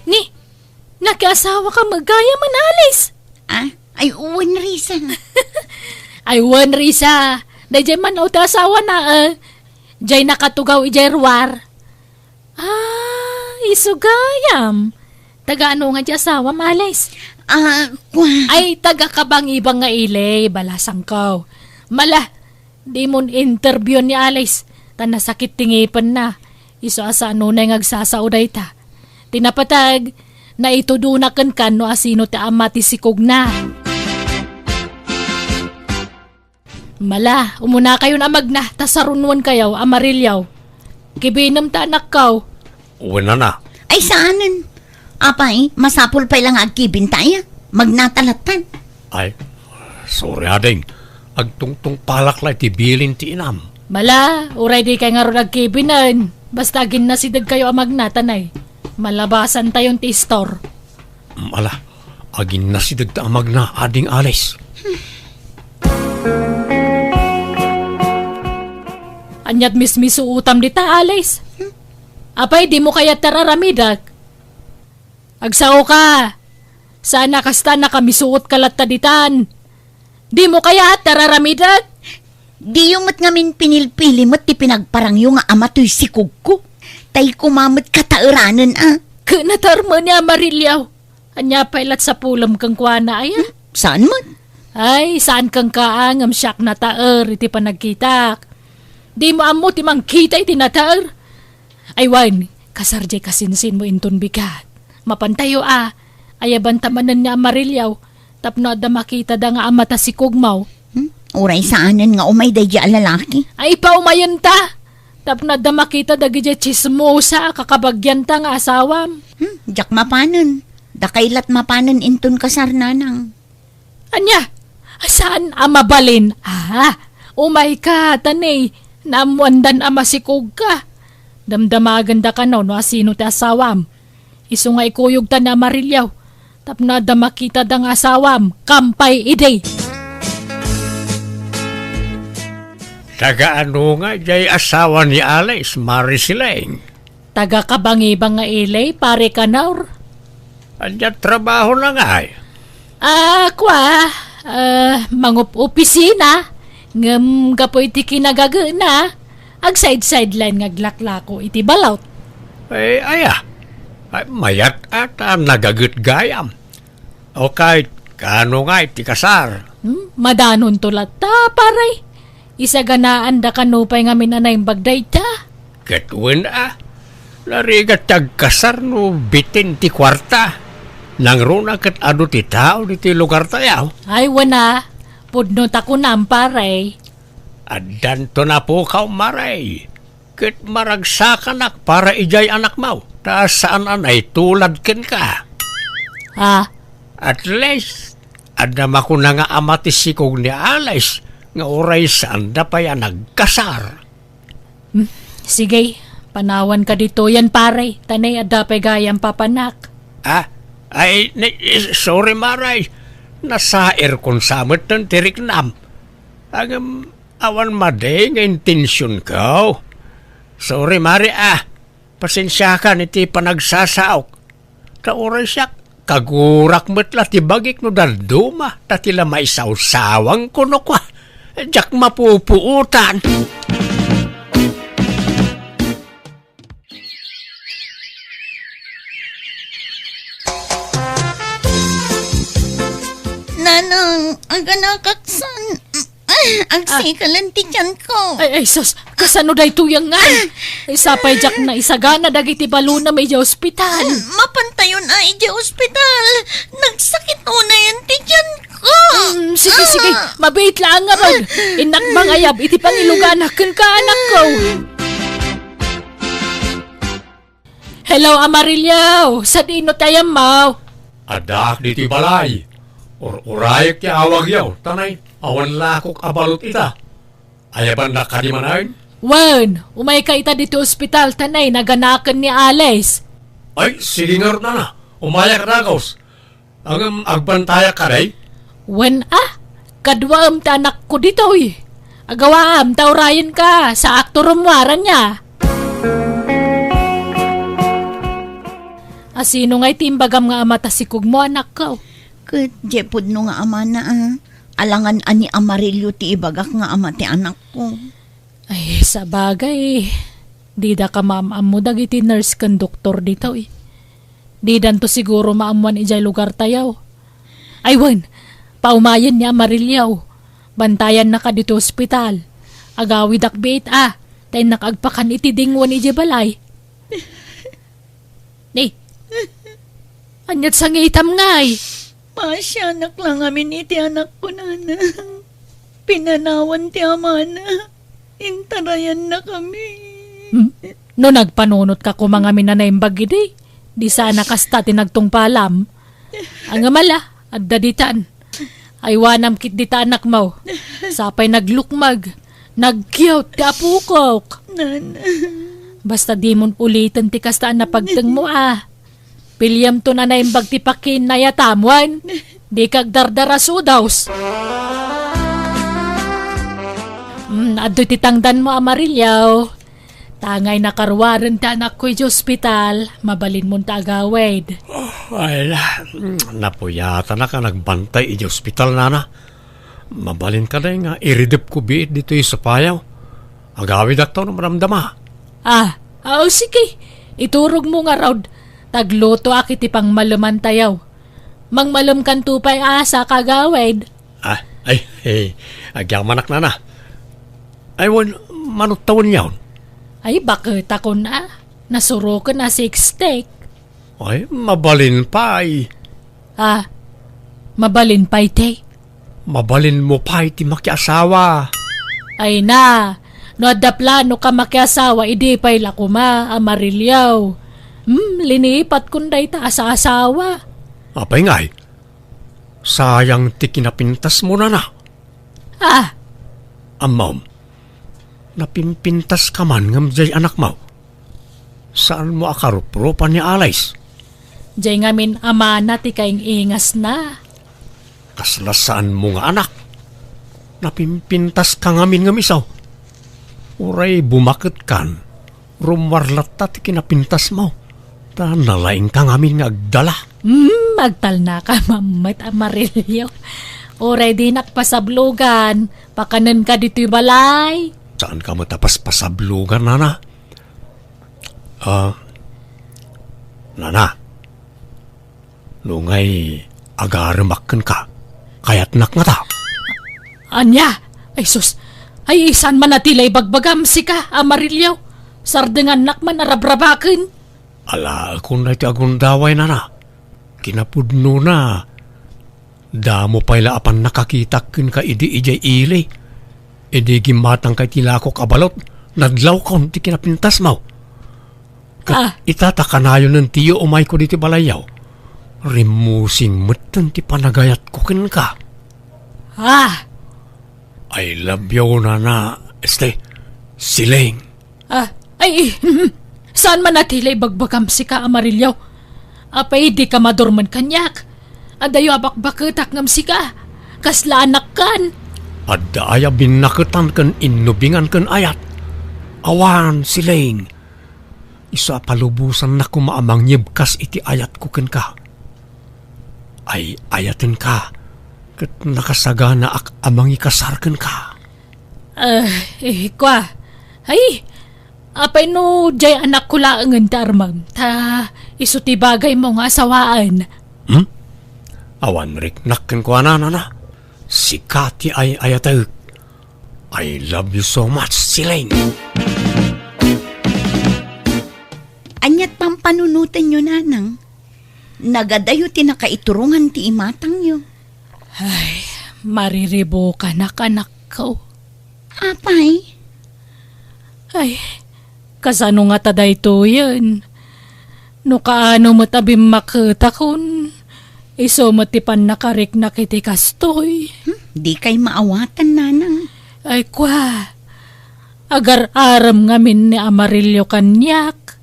Ni, nakiasawaka met gayam, Alice? Ah, ay, wen, Risa. Ay, wen, Risa. Daydiay man ti asawana, eh. Jay nakatugaw idiay ruar. Ah, isu gayam. Taga ano nga ti asawam, Alice? Ah, kua- Ay, taga Kabangibang nga ili, balasangko. Mala, dimon interview ni Alice, ta nasakit ti ngipenna. Isu a saan unay nga agsasao dayta. Ti napateg, naitudona kenka no asino ti ama ti sikogna. Mala, umunakayon a magna, ta sarunonkayo, Amarillo. Kibinem ta anakko. Wen a. Ay, saanen. Apay, masapul pay la nga agkibintayo. Magnata lattan. Ay, sorry, ading. Agtungtungpalak la iti bilin ti inam. Mala, uray dikay ngarud agkibinen. Basta aginnasidegkayo a magna, ta nay, malabasantayon ti istor. Mala, aginnasidegta a magna, ading Alice. Aniat mismisuotam dita, Alice? Apay, dimo kayat ti ar-aramidek? Agsaoka. Saan a kasta, nakamisuotka latta ditan. Dimo kayat ti ar-aramidek? Diyo met ngamin pinilpili met ti pinagparangyo nga ama toy sikogko. Tay koma met kataeranen a. Ket nataer met ni Amarillo. Ania pay lat sapulem kenkuana, aya? Hmm? Saan met? Ay, saan kenka a ngem siak nataer iti panagkitak. Dimo ammo ti mangkita iti nataer? Ay wen, kasar jay kasinsinmo inton bigat. Mapantayo a, ayabanta manen ni Amarillo, tapno adda makitada nga ama ta sikogmo. Hmm? Uray saanen nga umay daydi a lalaki? Ay, paumayenta! Tapno adda makita dagiti tsismosa a kakabagianta nga asawam. Hmm? Diak mapanen. Dakay lat mapanen inton kasar, nanang. Ania? Saan a mabalin? Ah, umayka, ta nay, naammoandan a masikogka. Damdamagenda kano no asino ti asawam. Isu nga ikuyogta ni Amarillo. Tapno adda makitada nga asawam, kampay idi. Taga ano nga jay asawa ni Alice, Mari Sileng? Taga Kabangibang nga ili, Pare Kanor. Ania trabahona ngay? Ah, kua, ah, mangup-opisina, ngem gapu iti kinagagena, agsaid-said laeng nga aglaklako iti balot. Eh, aya? Ay, mayat a ta nagaget gayam. Okay, kaano nga iti kasar? Hmm, madanonto latta, pare. Isaganaanda kano pay ngamin a naimbag dayta? Ket wen a, narigat ti agkasar no bitin ti kuarta. Nangruna ket adu ti tao ditoy lugartayo. Ay, wen a, pudno ta kunam, pare. Addanto napukaw, Mari. Ket maragsakanak para idiay anakmo, ta saan a naitulad kenka. Ah? At least, adda makuna nga ama ti sikog ni Alice nga uray saanda pay a nagkasar. Hmm, sige, panawanka ditoyen, pare, ta nay adda pay gayam papanak. Ah? Ay, ni-, sorry, Mari. Nasairkon sa metten ti riknam. Ngem, awan madi nga intensionko. Sorry, Mari, ah. Pasensiakan iti panagsasaok. Ta uray siak, kagurak met la ti bagik no dadduma, ta ti la maisawsawang kuno kua. Diak mapupuotan. Nanang, aganakak san. Ay, agsikalen ti tiyanko. Ay, ay, sus, Kasano daytoy ngay? Sapay diak naisagana dagiti balonam idiay ospital. Mapantayon a idiay ospital. Nagsakit unayen ti tiyanko. Mm, sige, sige. Ah. Mabiit laeng ngarud. Innak mangayab iti pangiluganak kenka, anakko. Hello, Amarillo! Sadino ti ayammo? Addaak ditoy balay. Ur-urayek ti awagyo, ta nay, awan lakok a balot ita. Ayabannak kadi manen? Wen, umayka ita ditoy ospital, ta nay, naganaken ni Alice. Ay, sige ngarud, nana. Umayak dagus. Ngem agbantayak kadi? Wen a, kaduaem ti anakko ditoy. Agawaam ta urayenka, saakto rummuar ania. A, sino ngay ti imbagam nga ama ta sikogmo, anakko? Ket diay pudno nga amana a. Alangan a ni Amarillo ti ibagak nga ama ti anakko. Ay, sabagay, dida ka maam-ammo dagiti nurse ken doktor ditoy. Didanto siguro maammuan idiay lugartayo. Ay wen, paumayen ni Amarillo. Bantayannaka ditoy ospital. Agawidak biit a, ta innak agpakan iti dingwen idiay balay. Ni, aniat sangitam ngay? Maasianak la ngamin iti anakko, nana. Pinanawan ti amana. Intarayannakami. Hmm? No nagpanunotka koma ngamin a naimbag idi, di sana kasta ti nagtungpalam. Ngem ala, adda ditan. Aywanam ketdi ta anakmo. Sapay naglukmeg, nagkiwt ti apokok. Nana. Basta dimon uliten ti kasta a napagtengmo a. Piliamton a naimbag ti pakinnayatam, wen? Dika agdardara, sudaws. Hmm, adtoy ti tangdanmo, Amarillo. Tangay nakaruaren ti anakko idiay ospital, mabalinmon ta agawid. Oh, ay, napuyatanak a nagbantay idiay ospital, nana. Mabalin kadi nga iridepko biit ditoy sapayo. Agawidakto no madamdama. Ah, aw, sige. Iturogmo ngarud. Taglutoak iti pangmalemantayo. Mangmalemkanto pay a sa kagawid. Ah, ay, eh, agyamanak, nana. Ay, wen, manutta wen yaon? Ay, baketakon a. Nasuroken a six-stick. Ay, mabalin pay. Ah, mabalin pay ti? Mabalinmo pay ti makiasawa. Ay na, no adda plano ka makiasawa, idi pay la koma, Amarillo. Hmm, linipatkon dayta a saasawa. Apay ngay? Sayang ti kinapintasmo, nana. Ah! Ammom, napimpintaska man ngem diay anakmo. Saanmo a karuprupan ni Alice? Diay ngamin amana ti kaing-ingasna. Kasla saanmo nga anak? Napimpintaska ngamin ngem isu. Uray bumaketkan, rummuar latta ti kinapintasmo, ta nalaingka ngamin nga agdala. Hmm, agtalnaka mammet, Amarillo. Uray dinak pasablogan, pakanenka ditoy balay. Saanka met a paspasablogan, nana? Ah, nana, no ngay agaremak kenka, kayatnak ngata? Ania? Ay sus, ay saan man a ti la ibagbagam, sika, Amarillo? Sardengannak man a rabrabaken. Alaekon daytoy a gundaway, nana. Kinapudnona, damo pay la a pannakakitak kenka idi idiay ili. Idi gimmatangka iti lakok a balot, nadlawkon ti kinapintasmo. Ket Ah. ita ta kanayonen ti umayko ditoy balayyo, rimmusing metten ti panagayatko kenka. Ah! I love you, nana. Este, siling. Ah, ay, saan man a ti la ibagbagam, sika, Amarillo? Apay, dika madurmen kaniak? Adayo a bakbaketak ngem sika, kasla anakkan. Adda aya binnaketan ken innubingan ken ayat? Awan, siling. Isu a palubosannak koma a mangyebkas iti ayatko kenka. Ay-ayatenka, ket nakasaganaak a mangikasar kenka. Ah, eh, kua. Ay, apay no diay anakko laengen ti armem, ta isu ti bagaymo nga asawaen. Hmm? Awan riknak kenkuana, nana. Sika ti ay-ayatek. I love you so much, Celine. Ania't pampanunotenyo, nanang? Nagadayo ti nakaiturongan ti imatangyo. Ay, mariribukanak, anakko. Apay? Ay, kasano ngata daytoyen? No kaano met a bimmaketakon, isu met ti pannakariknak iti kastoy. Hmm, dikay maawatan, nanang. Ay, kua, agar-arem ngamin ni Amarillo kaniak,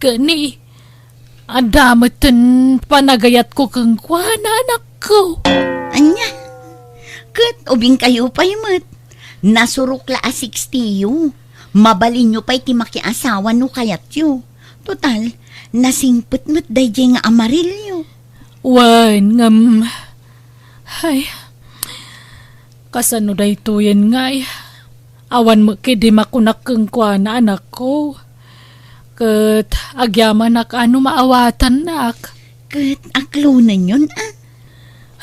ket ni, adda metten panagayatko kenkuana, anakko. Ania? Ket ubingkayo pay met. Nasurok la a sixty-yo. Mabalinyo pay ti makiasawa no kayatyo. Total, nasingpet met daydiay nga Amarillo. Wen, ngem, ay, kasano daytoyen ngay? Awan met ketdi makunak kenkuana, anakko. Ket agyamanak a no maawatannak. Ket aklonenyon, a?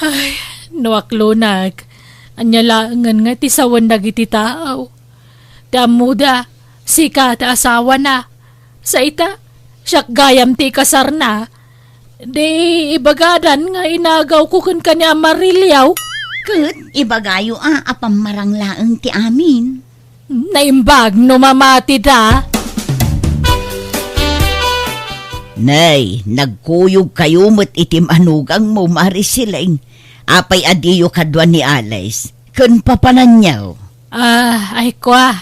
Ay, no aklonak, ania laengen nga ti sawen dagiti tao? Ti ammoda, sika ti asawana. Sa ita, siak gayam ti ikasarna. Di ibagadan nga inagawko kenka ni Amarillo. Ket ibagayo a, a pammarang laeng ti amin. Naimbag no mamatida. Nay, nagkuyogkayo met iti manugangmo, Mari Sileng. Apay a diyo kadua ni Alice? Ken papananyo? Ah, ay kua.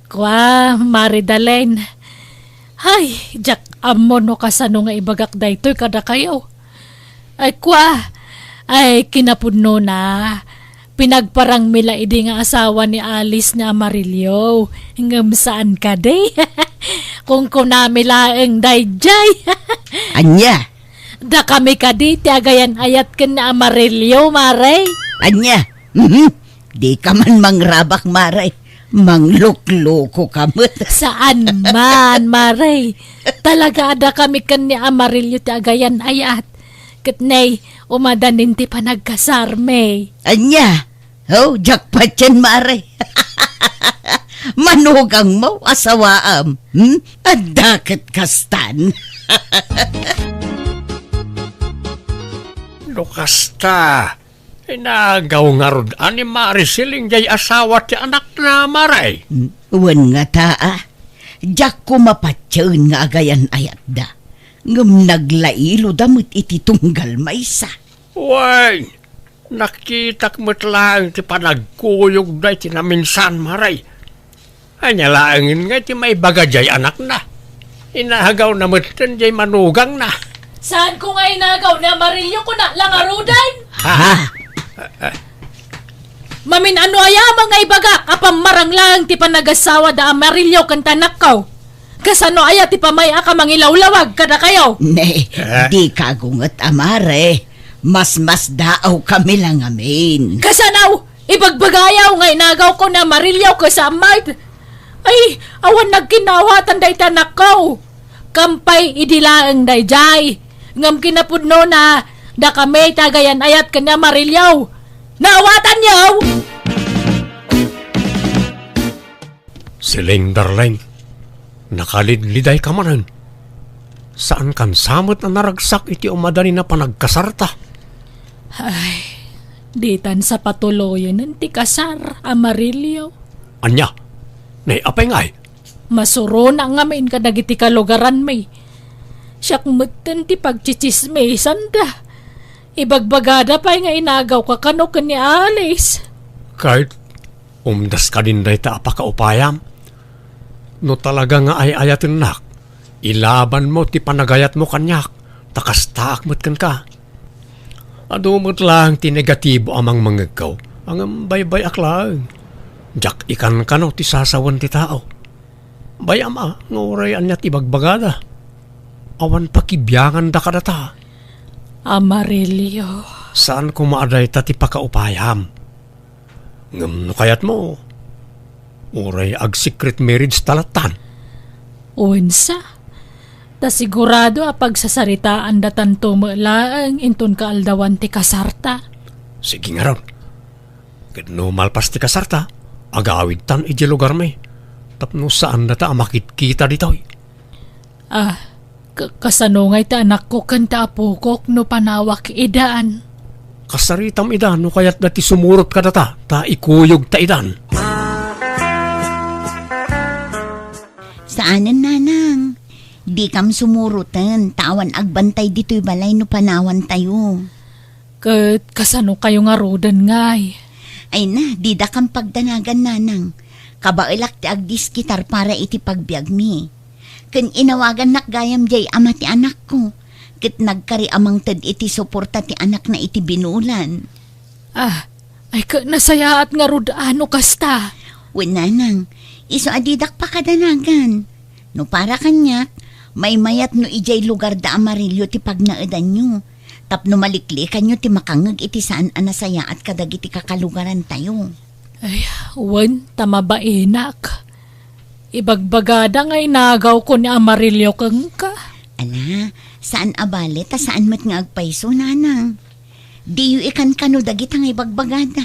Kua, Mari Dalen. Ay, diak ammo no kasano nga ibagak daytoy kadakayo. Ay, kua. Ay, kinapudnona, pinagparangmi la idi nga asawa ni Alice ni Amarillo. Ngem saan kadi? Kunkunami laeng daydiay. Ania? Dakami kadi ti agayan-ayat ken ni Amarillo, Mare? Ania? Mhm. Dika man mangrabak, Mare. Manglukluko ka met. Saan man, Mare. Talaga a dakami ken ni Amarillo ti agayan-ayat. Ket nay, umadanin ti panagkasarmi. Ania? Oh, jackpot yan, Mare. Manugangmo, asawaam. Hmm? Adda ket kastan. No kasta, inagaw ngarud a ni Mari Sileng jay asawa ti anakna, Mare? Wen ngata, a. Diak koma patien nga agayan-ayatda. Ngem naglailo da met iti tunggal maysa. Wen, nakitak met laeng ti panagkuyogda iti naminsan, Mare. Ania laengen nga ti maibaga jay anakna? Inagawna metten jay manugangna. Saanko nga inagaw ni Amarillo, kuna la ngaruden? Ha? Ha? Mamin-ano aya nga ibagak a pammarang laeng ti panagasawa da Amarillo ken ti anakko? Kasano aya ti pamay-ak a mangilawlawag kadakayo? Ne, eh? Dika agunget, a Mare. Masmasdaawkami la ngamin. Kasano? Ibagbagayaw nga inagawko ni Amarillo ken Sammite. Ay, awan nagkinawatan dayta anakko. Kampay idi laeng daydiay. Ngem kinapudnona, dakami ti agayan-ayat ken ni Amarillo. Naawatanyo? Sileng, darling, nakalidlidayka manen. Saankan sa met a naragsak iti umadanin a panagkasarta. Ay, ditan sa patuloyenen ti kasar, Amarillo. Ania? Nay, apay ngay? Masurona ngamin kadagiti kalugaranmi. Siak metten ti pagtsitsismisanda. Ibagbagada pay nga inagawka kano ken ni Alice. Kayat Umdas kadin dayta a pakaupayam? No talaga nga ay-ayatennak, ilabanmo ti panagayatmo kaniak, ta kastaak met kenka. Adu met laeng ti negatibo a mangmangegko, ngem baybay-ak laeng. Diak ikankano ti sasawen ti tao. Bay-am a nga uray ania ti ibagbagada. Awan pakibianganda kadata. Amarillo. Saan koma a dayta ti pakaupayam. Ngem no kayatmo, uray ag-secret marriage ta lattan. Wensa, ta sigurado a pagsasaritaandatanto met laeng inton kaaldawan ti kasarta. Sige ngarud. Ket no malpas ti kasarta, Agawidtan idiay lugarmi, tapno saandata a makitkita ditoy. Ah, ka-, kasano ngay ti anakko ken ti apokok no panawak idan? Kasaritam ida no kayatda ti sumurot kadata, ta ikuyogta idan. Saanen, nanang. Dikam sumuroten, ta awan agbantay ditoy balay no panawantayo. Ket kasano kayo ngaruden ngay? Ay na, didakam pagdanagan, nanang. Kabaelak ti agdiskitar para iti pagbiagmi. Ken inawagannak gayam diay ama ti anakko, ket nagkari a mangted iti suporta ti anakna iti binulan. Ah, ay ket nasayaat ngarud a no kasta. Wen, nanang, isu a didak pakadanagan. No para kaniak, maymayat no idiay lugarda Amarillo ti pagnaedanyo, tapno maliklikanyo ti makangngeg iti saan a nasayaat kadagiti kakalugarantayo. Ay, wen, ta mabainak. Ibagbagada nga inagawko ni Amarillo kenka. Ala, saan a bale, ta saan met nga agpayso, nanang. Diyo ikankano dagita nga ibagbagada.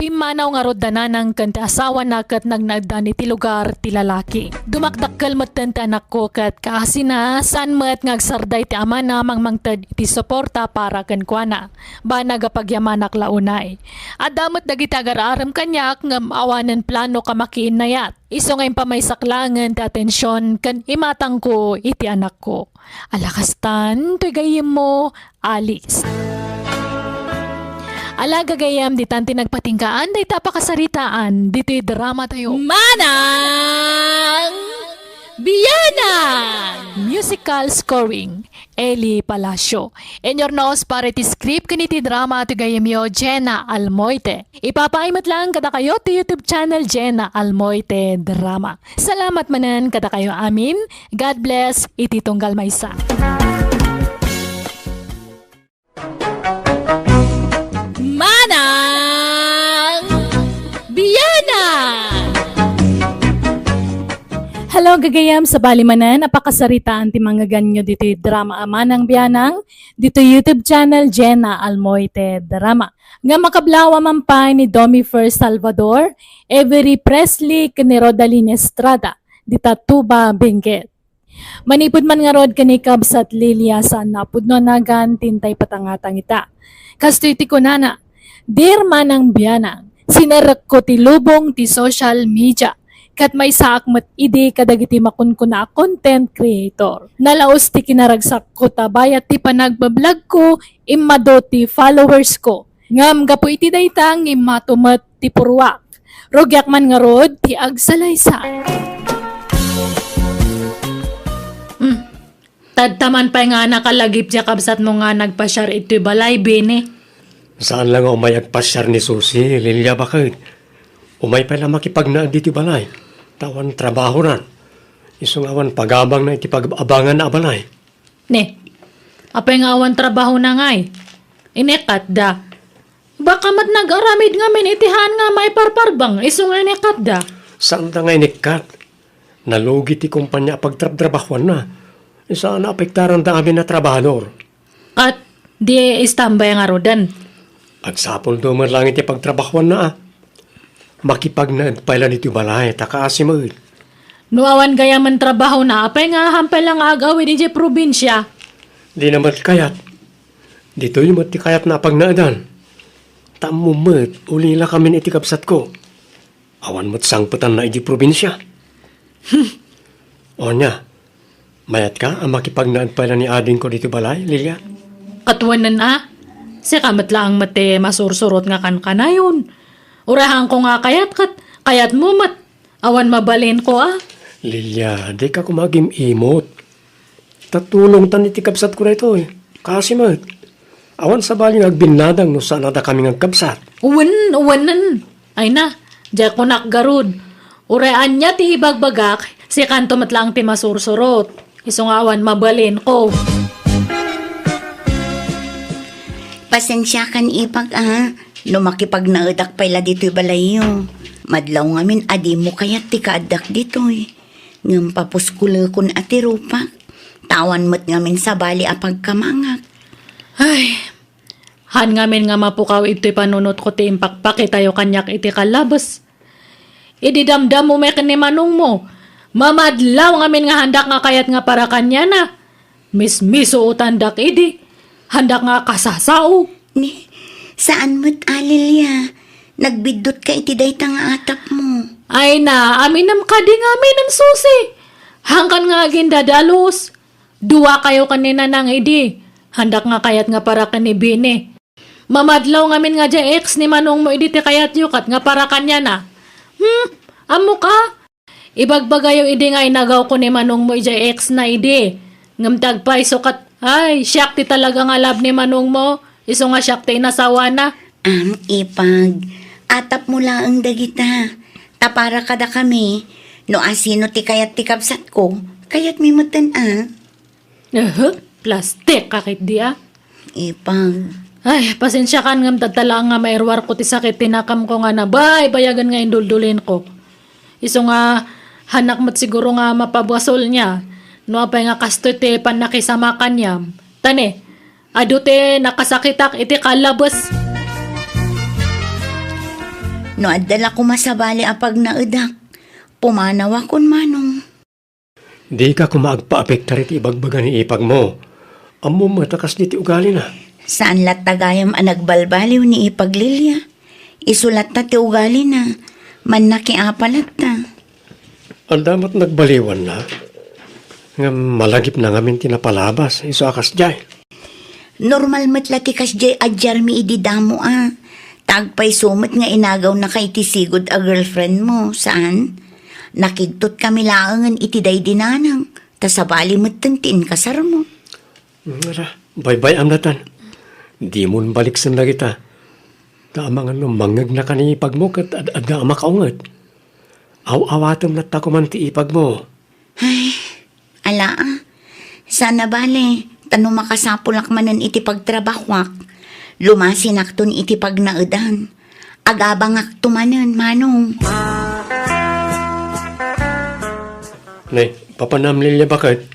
Pimmanaw ngarud da nanang ken ti asawana ket nagnaeddan iti lugar ti lalaki. Dumakdakkel metten ti anakko ket kaasina, saan met nga agsarday ti amana mangmangted iti suporta para kenkuana. Banag a pagyamanak la unay. Adda met dagiti agar-arem kaniak ngem awanen plano a makiinnayat. Isu nga impamaysak laengen ti atension ken imatangko iti anakko. Ala kastan, toy gayyemmo, Alice. Ala gagayyem, ditan ti nagpatinggaan dayta a pakasaritaan ditoy drama tayo. Manang Bianang! Musical scoring, Eli Palacio. Inurnos para iti script ken iti drama ti gayyemyo, Jenna Almoite. Ipapaay met laeng kadakayo ti YouTube channel Jenna Almoite Drama. Salamat manen kadakayo amin. God bless iti tunggal maysa. Manang Bianang! Hello, gagayam, sabali manen a pakasaritaan ti mangngeganyo ditoy drama a Manang Bianang, ditoy YouTube channel Jenna Almoite Drama. Nga makablawa man pay ni Domi Fer Salvador, Avery Presley, ken ni Rodalyn Estrada, dita Tuba, Benguet. Manipud man ngarud ken ni Kabsat Lilia, saan a pudno a nagan ti intay patangatang ita. Kastoy ti kunana, "Dear Manang Bianang, sinerekko ti lubong ti social media, ket maysaak met idi kadagiti makunkuna a content creator. Nalaus ti kinaragsakko ta bayat ti panagbablogko, immado ti followers ko. Ngem gapu iti dayta, ngimmato met ti purruak. Rugiak man ngarud ti agsalaysay." Hmm. Tadta man pay nga nakalagip ti kabsatmo nga nagpasiar iti balay, Bini. Saan la nga umay agpasiar ni Susi, Lilia, baket. Umay pay la makipagnaed iti balay. Ta awan trabahonan. Isu nga awan pagabangna iti pag-abanganna a balay. Ne, apay nga awan trabahona ngay? Inikatda. Baka met nag-aramid ngamin iti haan nga maiparparbeng, isu nga inikatda. Saanda nga inikkat. Nalugi ti kumpanya a pagtrabtrabahuanna. Isu a naapektaranda amin a trabahador. Ket di istambay ngaruden. Agsapulto met laeng iti pagtrabahuanna, a. Makipagnaed pay la ditoy balay, ta kaasi met. No awan gayamen trabahona, apay nga ahan pay la nga ag-awid idiay probinsia? Dina met kayat. Ditoy met ti kayatna a pagnaedan. Ta ammom met, ulilakamin iti kabsatko. Awan met sangpetanna idiay probinsia. Hmm. Ania, mayatka a makipagnaed pay la ni adingko ditoy balay, Lilia? Ket wen a, sika met laeng met ti masursurot nga kankanayon. Uray haanko nga kayat ket kayatmo met. Awan mabalinko a. Lilia, dika koma agim-imot. Ta tulongtan iti kabsatko daytoy. Kaasi met. Awan sabali nga agbinnadang no saan a dakami nga agkabsat. Wen, wenen. Ay na, diak kunak garud. Uray ania ti ibagbagak, sikanto met laeng ti masursurot. Isu nga awan mabalinko. Pasensiakan, ipag, a, no makipagnaedak pay la ditoy balayyo. Madlaw ngamin a dimo kayat ti kaaddak ditoy. Ngem papuskolekon a ti rupak. Ta awan met ngamin sabali a pagkamangak. Ay, Han ngamin nga mapukaw idtoy panunotko ti impakpakitayo kaniak iti kallabes. Idi damdammo met ken ni manongmo, mamadlaw ngamin nga handak nga kayat nga para kaniana. Mismisuotandak idi. Handak nga kasasao. Ni, saan met a, Lilia. Nagbiddutka iti dayta nga atapmo. Ay na, aminem kadi nga aminem, Susi. Hangkan nga agindadalus. Duakayo ken ni Nanang idi. Handak nga kayat nga para ken ni Bini. Mamadlaw ngamin nga diay ex ni manongmo idi ti kayatyo ket nga para kaniana. Hmm, ammok a? Ibagbagayo idi nga inagawko ni manongmo idiay ex na idi. Ngem ti agpayso ket, ay, siak ti talaga nga love ni manongmo. Isu nga siak ti inasawana. Am, Ipag, atapmo laeng dagita. Ta para kadakami, no asino ti kayat ti kabsatko, kayatmi metten a. Aha, plastik ka ketdi a. Ipag. Ay, pasensiakan ngem dadta laeng nga mairuarko ti sakit ti nakamko nga nabaybayagen nga induldulinko. Isu nga, hanak met siguro nga mapabasolna. No apay nga kastoy ti pannakisama kaniam. Ta ne, adu ti nakasakitak iti kallabes. No adda la koma sabali a pagnaedak, pumanawakon manong. Dika koma agpaapektar iti ibagbaga ni ipagmo. Ammom met a kasdi ti ugalina. Saan latta gayam a nagbalbaliw ni Ipag Lilia. Isu latta ti ugalina. Mannakiapa latta. Adda met nagbaliwanna. Ngem malagipna ngamin ti napalabas. Isu a kasdiay. Normal met la ti kasdiay a diarmi idi damo a. Ta agpayso met nga inagawnaka iti sigud a girlfriend mo, saan? Nakigtot kami laengen iti daydi nanang, ta sabali metten ti inkasarmo. Ngara, baybay-am natan. Dimon baliksen dagita. Ta amangan no mangngegna ken ni ipagmo ket ad-adda a makaunget. Aw-awatem latta koman ti ipagmo. Ay, ala a. Saan a bale, ta no makasapulak manen iti pagtrabahoak, lumasinakton iti pagnaedan. Agabangakto manen, manong. Ne, papanam Lilia baket,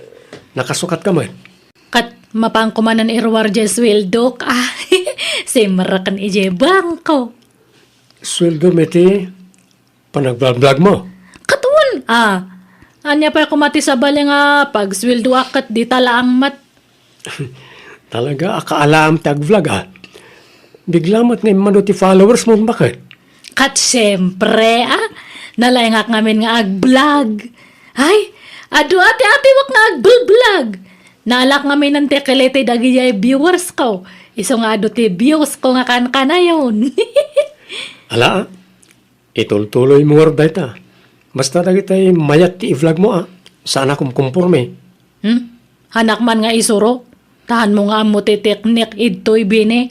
nakasukat ka met. Ket mapanko manen iruar diay sueldok, ah. Simreken idiay bangko. Sueldo met ti panagblagblagmo? Ket wen, ah. Ania pay koma ti sabali nga pagsueldoak ket dita laeng met? Talaga a kaalaam ti agvlog, ah. Bigla met nga immadu ti followers mo, baket? Ket siempre, ah. Nalaingak ngamin nga agvlog. Ay, adu ati-atiwak nga agblblog. Naalak ngamin ti kiliti dagidiay viewers ko. Isu nga adu ti views ko nga kankanayon. Ala, ah. Itultuloy mo ngarud dayta. Basta dagitay mayat ti i-vlog mo, ah. Saan a kumkumporme. Hmm? Hanak man nga isuro. Tahan mo nga ammo ti teknik idtoy bini.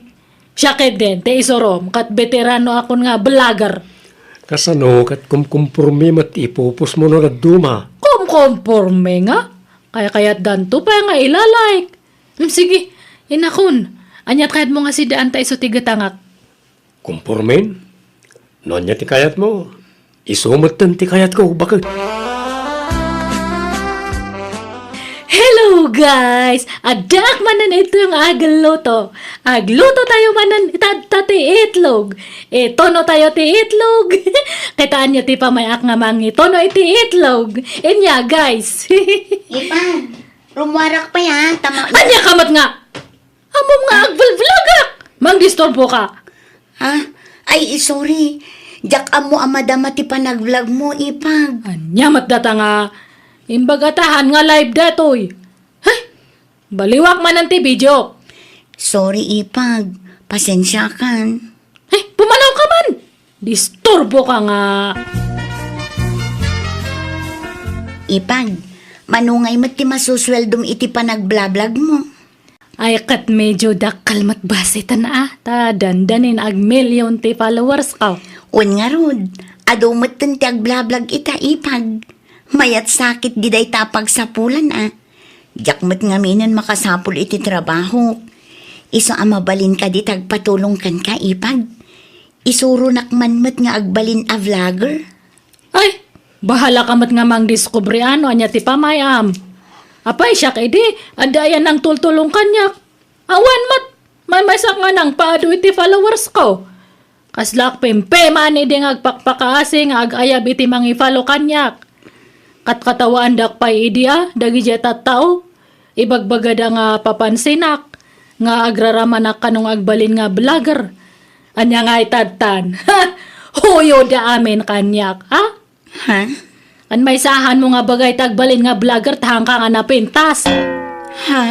Siak ketdin, ti isurom, ket veterano akon nga vlogger. Kasano ket kumkumporme met ti ipupos mo no dadduma? Kumkumporme nga? Kaykayatdanto pay nga ila-like. Hmm, sige, inakon. Aniat kayatmo nga sidaan ta isu ti getangak? Kumpormen? No ania ti kayatmo, isu metten ti kayatko, baket. Hello, guys! Addaak manen ito nga agluto. Agluto tayo manen itatta ti itlog. Itono tayo ti itlog. Kitaanyo ti pamay-ak nga mangitono iti itlog. Inya, guys. Ipan, rumuarak pay, ha? Tama. Ania ka met nga? Ammom nga agvlvlogak! Mangdisturbo ka! Ha? Ay, sorry. Diak ammo a madama ti panagvlog mo, Ipag. Ania met data nga imbagatahan nga live datoy? Hay! Baliwak manen ti video. Sorry, Ipag. Pasensiakan. Hay, pumanaw ka man! Disturbo ka nga! Ipag, manungay met ti masusueldom iti panagblablag mo? Ay, ket medyo dakkel met basiten a, ta dandanin agmillion ti followers ko. Wen ngarud, adu metten ti agblablag ita, Ipag. Mayat sakit di dayta a pagsapulan a. Diak met ngaminen makasapul iti trabahok. Isu a mabalin kadi ti agpatulong kenka, Ipag. Isuronak man met nga agbalin a vlogger. Ay, bahala ka met nga mangdiskubre no ania ti pamayam. Apay, siak idi, adda ayan nangtultulong kaniak. Awan met. Maymaysak nga nangpaadu iti followers ko. Kaslak pimpiman idi nga agpakpakaasi nga agayab iti mangi-follow kaniak. Katkatawaandak pay idi a, dagidiay tattao. Ibagbagada nga papansinak, nga agraramanak kano nga agbalin nga vlogger. Ania nga itattan? Huyo da amin kaniak, ha? Ha? Kan maysahan mo nga bagay ti agbalin nga vlogger, tahanka nga napintas. Ha?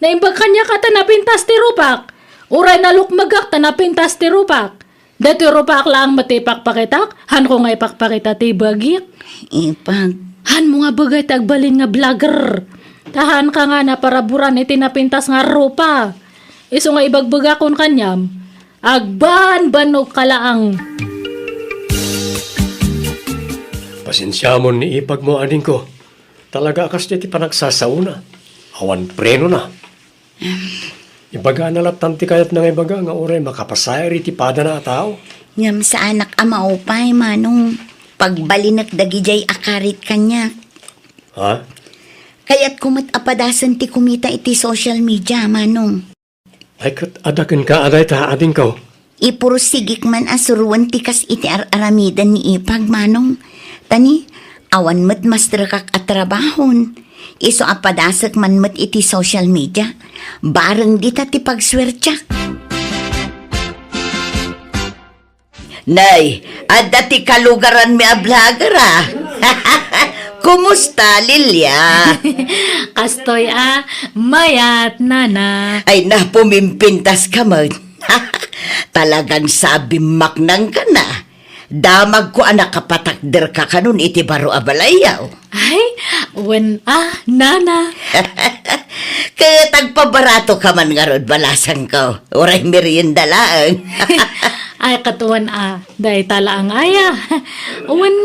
Naimbag kaniak ta napintas ti rupak. Uray nalukmegak ta napintas ti rupak. Datoy rupak laeng met ti ipakpakitak, hanko nga ipakpakita ti bagik. Ipag- Hanmo nga bagay ti agbalin nga vlogger. Tahanka nga naparaburan iti napintas nga rupa. Isu nga ibagbagakon kaniam, agbanbannog ka laeng. Pasensiamon ni ipag mo, adingko. Talaga a kasdiay ti panagsasaona. Awan prenona. Ibagana lattan ti kayatna nga ibaga nga uray makapasair iti padana a tao. Ngem saanak a maupay, Manong. Pagbalinek dagidiay a karit kaniak. Ha? Kayatko met a padasen ti kumita iti social media, Manong. Ay, ket adda kenka a dayta, adingko. Ipursigik man a suroen ti kas iti ar-aramiden ni ipag, Manong. Ta ni, awan met masterekak a trabahon. Isu a padasek man met iti social media. Bareng dita ti pagsuertiak. Nay, adda ti kalugaranmi a vlogger, a. Kumusta, Lilia? Kastoy a, mayat, nana. Ay, na, pumimpintas ka man. Talagang sabim maknang ka na. Damagko a nakapatakder ka kanon iti baro a balayyo. Ay, wen a, nana. Ket agpabarato ka man ngarud, balasangko. Uray merienda laeng. Ay, ket wen a, dayta laeng aya. Wen,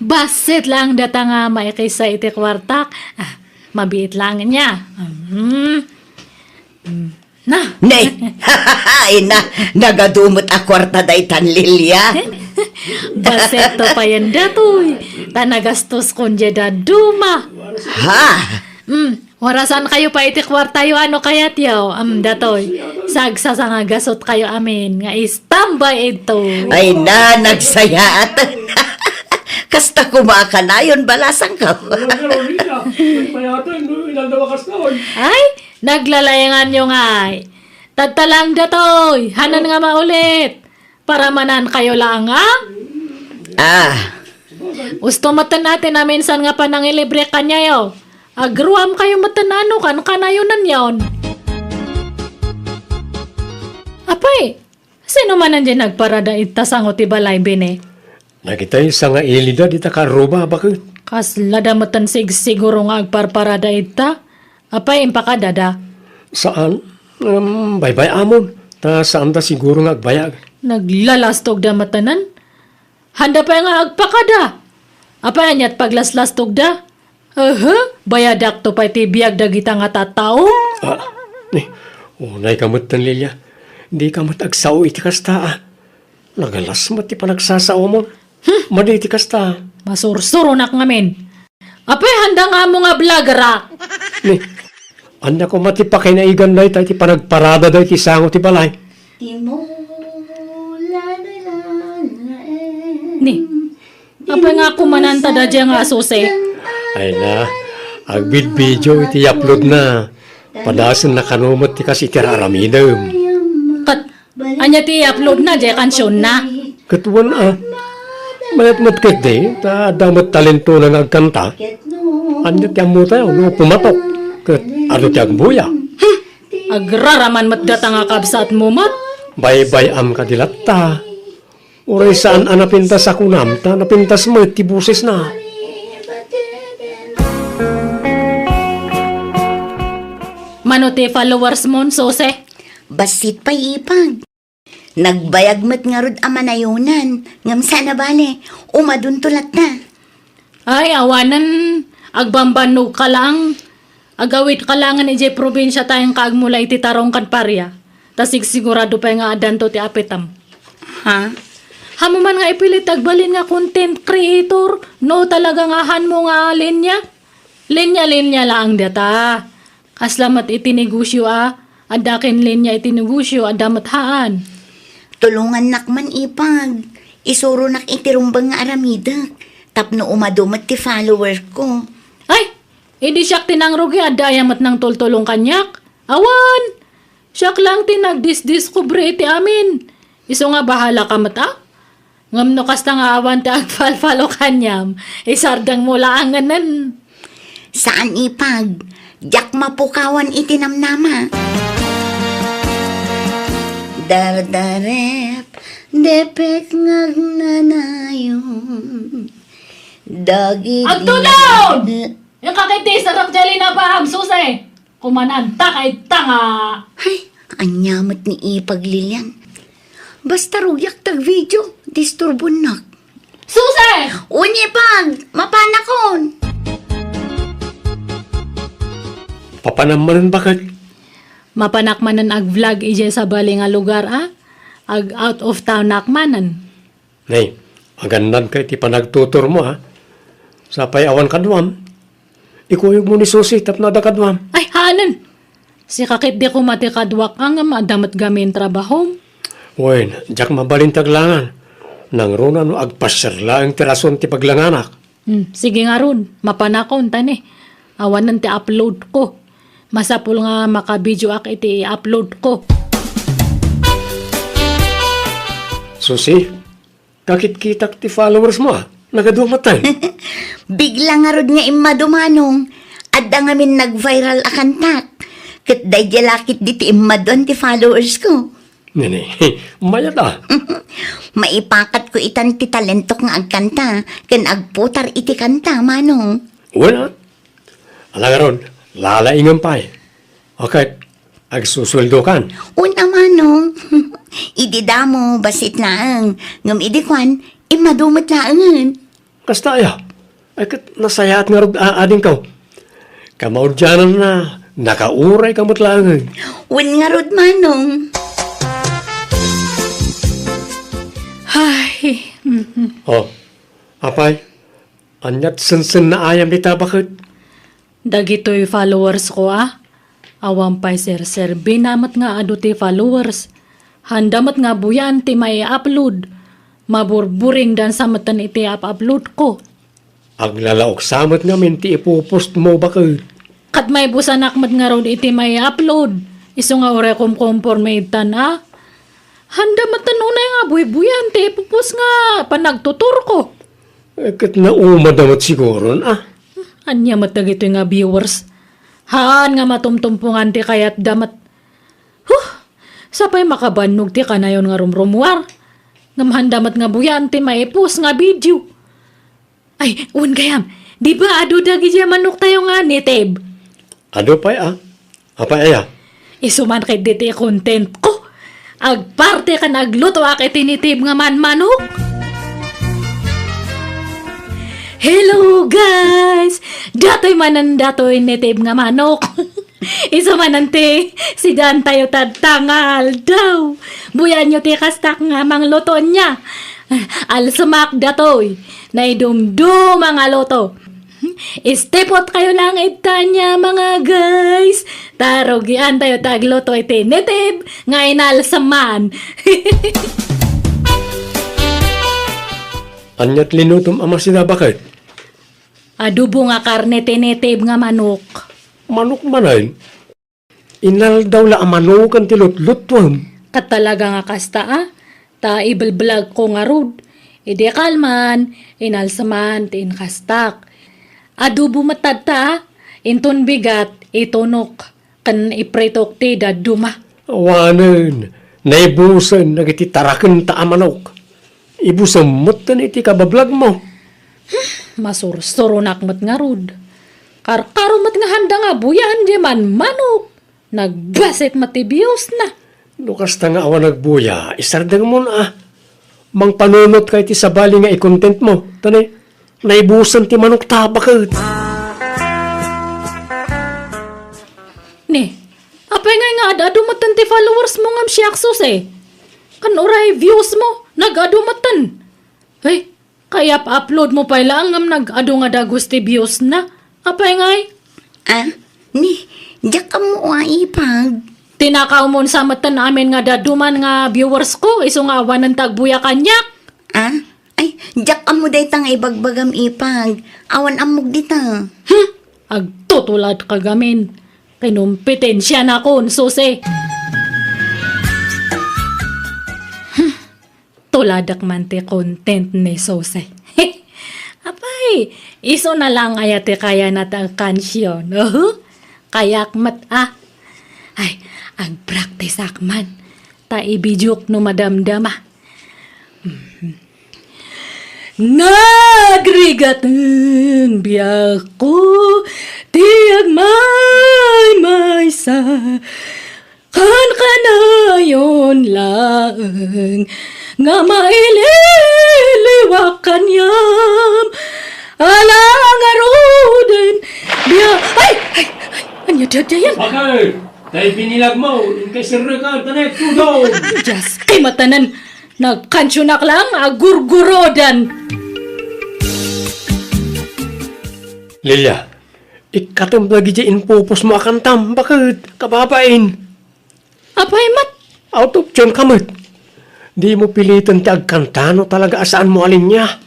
bassit laeng data nga maikisa iti kuartak. Ah, mabiit laeng nia. Mhm. Mm. Na. Ne. Ay na, nagadu met a kuarta daytan, Lilia. Basetto payen datoy. Ta nagastoskon diay dadduma. Ha? Mm, warasan kayo pay iti kuartayo a no kayatyo. Am, datoy. Sagsasanga gasot kayo amin nga istambay idto. Ay na, nagsayaat. Kasta koma a kanayon, balasangko. Ay, naglalayanganyo ngay. Tatta laeng datoy, hanan nga maulit. Paramanan kayo laeng, a? Ah. Usto metten a ti naminsan nga panangilibre kaniayo. Agruam kayo metten a no kankanayo nanyon. Apay, sino manen diay nagparada ita sango ti balay, bine? Dagitay sangailida dita karruba, baket. Kasla da metten sigsiguro nga agparparada ita? Apay, impakadada? Saan. Em, baybay-amon. Ta saan da siguro nga agbayag. Naglalastog da metten. Handa pay nga agpakada. Apay, aniat paglaslastog da? Aha, bayadakto pay ti biag dagita nga tattao? Ah, ni, unay ka metten, Lilia. Di ka met agsao iti kasta, a. Nagalas met ti panagsasaomon. Hmm. Madi ti kasta. Masursuronak ngamin. Apay, handa nga ammo nga vloggerak. Ni, ania koma ti pakinaiganda ita iti panagparada dayta sango ti balay? Ni, apay nga kumananta da dia nga asuse? Ay na, agbidbidio iti upload na. Padasen na kano met ti kas iti ar-aramidem. Ket, ania ti i-upload na, diay kansionna? Ket wen a. Mayat met ketdi, ta adda met talentona nga agkanta. Ania ti ammotayo no pumatok? Ket adu ti agbuya? Hmm. Agraraman met data nga kabsatmo met. Baybay-am kadi latta. Uray saan a napintas a kunam, ta napintas met ti bosesna. Mano ti followers mon, Sose? Bassit pay, ipag. Nagbayag met ngarud a manayonan, ngem saan a bale, umadunto latta. Ay, awanen, agbambannog ka laeng. Agawid ka laengen idiay probinsia ta inka agmula iti tarong ken paria. Ta sigsigurado pay nga addanto ti apitem. Ha? Hammo man nga ipilit agbalin nga content creator, no talaga nga hanmo nga linya? Linya-linya laeng data. Kasla met iti negosio a, Adda ken linya iti negosyo, adda met haan. Tulongannak man, Ipag. Isuronak iti rumbeng nga aramidek tapno umadu met ti follower ko. Ay, idi siak ti nangrugi, adda aya met nangtultulong kaniak? Awan! Siak lang ti nagdisdiskubre iti amin. Isu nga bahala ka met, a? Ngem no kasta nga awan ti agfalfalo kaniam, isardengmo laengen. Saan, Ipag. Diak mapukawan iti namnama. Dardarep, depek nga agnanayon. Dagiti Agtulong! Yung kakit ti sarap jelly na pa, Susi! Kumananta kay tanga! Ay, ania met ni Ipag, Lilian. Basta rugiak ti agvideo, disturbonnak. Susi! Wen, Ipag, mapanakon. Papanam manen, baket? Mapanak manen ag-vlog idiay sabali nga lugar, a? Ag-out of townak manen. Nay, agannadka iti panagtuturmo, a? Sapay awan kaduam. Ikuyogmo ni Susi tapno adda kaduam. Ay, haanen! Sika ketdi koma ti kaduak, a, ngem adda met gamin trabahom. Wen, diak mabalin ti aglangan. Nangruna no agpasiar laeng ti rason ti paglanganak. Hmm, sige ngarud, mapanakon ta ne. Awanen ti upload ko. Masapul nga makabideoak iti i-upload ko. Susi, kakitkitak ti followers mo, a. Nagaduam maten. Bigla ngarud nga immadu, Manong. Adda ngamin nag-viral a kantak. Ket daydiay la ketdi ti immaduan ti followers ko. Nini, mayat a. Maipakat ko itan ti talentok nga agkanta ken agputar iti kanta, Manong. Wen a. Ala ngarud, lalaingem pay. Ket agsusueldokan. Wen a, Manong. Idi damo, bassit laeng. Ngem idi kuan, immadu met laengen. Kasta aya? Ay, ket nasayaat ngarud a adingko. Kamaudiananna, nakaurayka met laengen. Wen ngarud, Manong. Hay, mhm. O, apay, aniat sensennaayam dita, baket? Dagitoy followers ko, a. Awan pay serserbina met nga adu ti followers. Handa met nga buyan ti mai-upload. Maburburingdansa metten iti ap-upload ko. Aglalaoksa met ngamin ti ipopost mo, baket. Ket maibusanak met ngarud iti mai-upload. Isu nga uray kumkumporme ittan, a. Handa metten unay nga buybuyan ti ipopost nga panagtutur ko. Eh, ket naumada met siguron, a. Ania met dagitoy nga viewers? Haan nga matumtumpongan ti kayatda met. Huh! Sapay makabannog ti kanayon nga rumrumuar. Ngem handa met nga buyan ti maipost nga video. Ay, wen gayam, di ba adu dagidiay manoktayo nga native? Adu pay, a. Apay aya? Isu man ketdi ti content ko. Agparte ken aglutoak iti native nga manmanok. Hello, guys! Datoy manen datoy native nga manok. Isu manen ti sidantayo tatta nga aldaw. Buyanyo ti kastak nga mangluto nia. Alsemak datoy. Naidumduma nga luto. Istipot kayo lang ita nia, mga guys. Ta rugian tayo ti agluto iti native nga inalseman. Aniat linutom a masina, baket? Adobo nga karne ti native nga manok. Manok manen? Inaldaw la a manoken ti lutlutuem. Ket talaga nga kasta, a? Ta ibelblog ko ngarud. Idi kalman, inalseman ti inkastak. Adobo met tatta, a? Inton bigat, itunok, ken ipritok ti dadduma. Awanen, naibusen dagiti tarakenta a manok. Ibusen metten iti kabablagmo. Masursuronak met ngarud. Karkaro met nga handa nga buyan diay manmanok. Nagbassit met ti views na. No kasta nga awan nagbuya, isardengmon a. Mangpanunotka iti sabali nga i-content mo. Ta ne, naibusen ti manokta, baket. Ne, apay ngay nga ad-adu metten ti followers mo ngem siak, Susi? Ken uray views mo, nag-adu metten. Ay, kayap upload mo pay laeng ngem nag-adu nga dagus ti views na. Apay ngay? Ah, ni, diak ammo a, Ipag. Tinakaw mon sa metten amin nga daduman nga viewers ko, isu nga awanen ta agbuya kaniak. Ah? Ay, diak ammo dayta nga ibagbagam, Ipag. Awan ammok dita. Hmm, agtutulad ka gamin. Kinumpetensianakon, Susi. Hmm, tuladak man ti content ni Susi. Apay, isu na lang aya ti kayana ti agkansion. Uhu, kayak met, ah. Ay, agpracticeak man. Ta ibidiok no madamdama. Mhm. Nagrigaten biagko ti agmaymaysa, kankanayon laeng nga maililiwak kaniam. Ala ngaruden, bia-, ay! Ay! Ay! Ania daydiayen? Bakit? Tay binilag mo, inkay sirre ka, tanek, tudong! Diyos, ay matanan! Nagkansionak lang, agurgurodan! Lilia, ikkatem dagiti impupos mo a kantam, bakit? Kababain! Apay met? Out of tune ka met. Di mo piliten ti agkanta no talaga a saan mo a linya.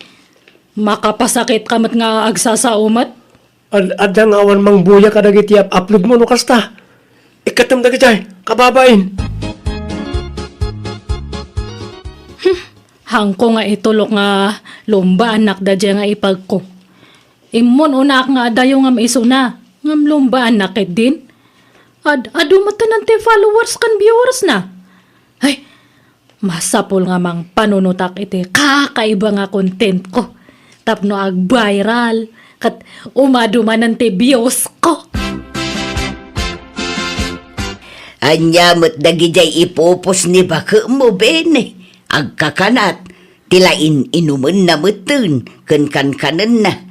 Makapasakit ka met nga agsasao met. Ad-, adda nga awan mangbuya kadagiti up-upload mo no kasta. Ikkatem dagiti kababain. Hmm, hangko nga itulok nga lumbaannak daydiay nga ipagko. Immon unaak nga adayo ngem isuna, ngem lumbaannak ketdin. Ad-, adu met tanan ti followers ken viewers na. Ay, masapul nga mangpanunotak iti kakaiba nga content ko tapno ag-viral ket umadu manen ti views ko. Ania met dagidiay ipupos ni bakem mo, Bene? Agkakanat, ti lain-inumenna metten ken kankanenna.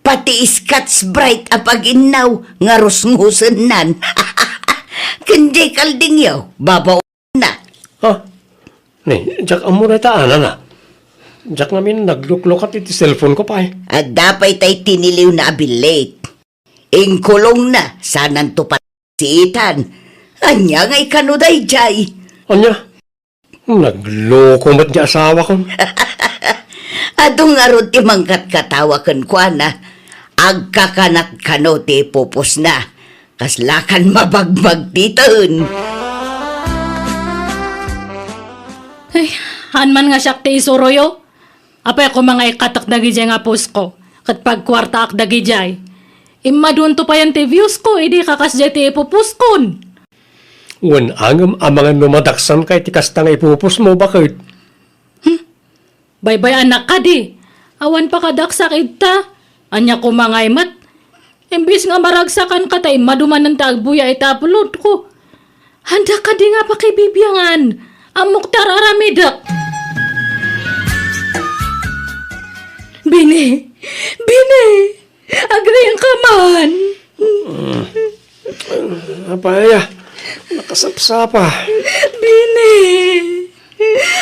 Pati Scotch Brite a paginnaw nga rusngusennan. Ken diay kaldingyo, babaw na. Ha? Ni, diak ammo dayta anana. Diak ngamin nagluklukat iti cellphone ko pay. Adda pay tay tiniliwna a billit. Inkulongna, sananto pay siitan. Ania nga ikano daydiay? Ania? Nagloko met ti asawakon. Adu ngarud ti mangkatkatawa kenkuana. Agkakanat kano ti pupusna. Kaslakan mabagbagtiten. Ay, haan man nga siak ti isuroyo. Apay koma nga ikkatek dagidiay nga post ko, ket pagkuartaak dagidiay. Immadunto payen ti views ko, idi kakasdiay ti ipupost kon. Wen angem amangan no madaksan kay ti kasta nga ipupost mo, baket? Hmm? Baybay-anak kadi. Awan pakadaksak idta. Ania koma ngay met? Imbes nga maragsakan ka ta immadu manen ti agbuya iti upload ko. Anda kadi nga pakibibiangan? Ammok ti ar-aramidek. Bini! Bini! Agriingka man! Apay, nakasapsapa. Bini!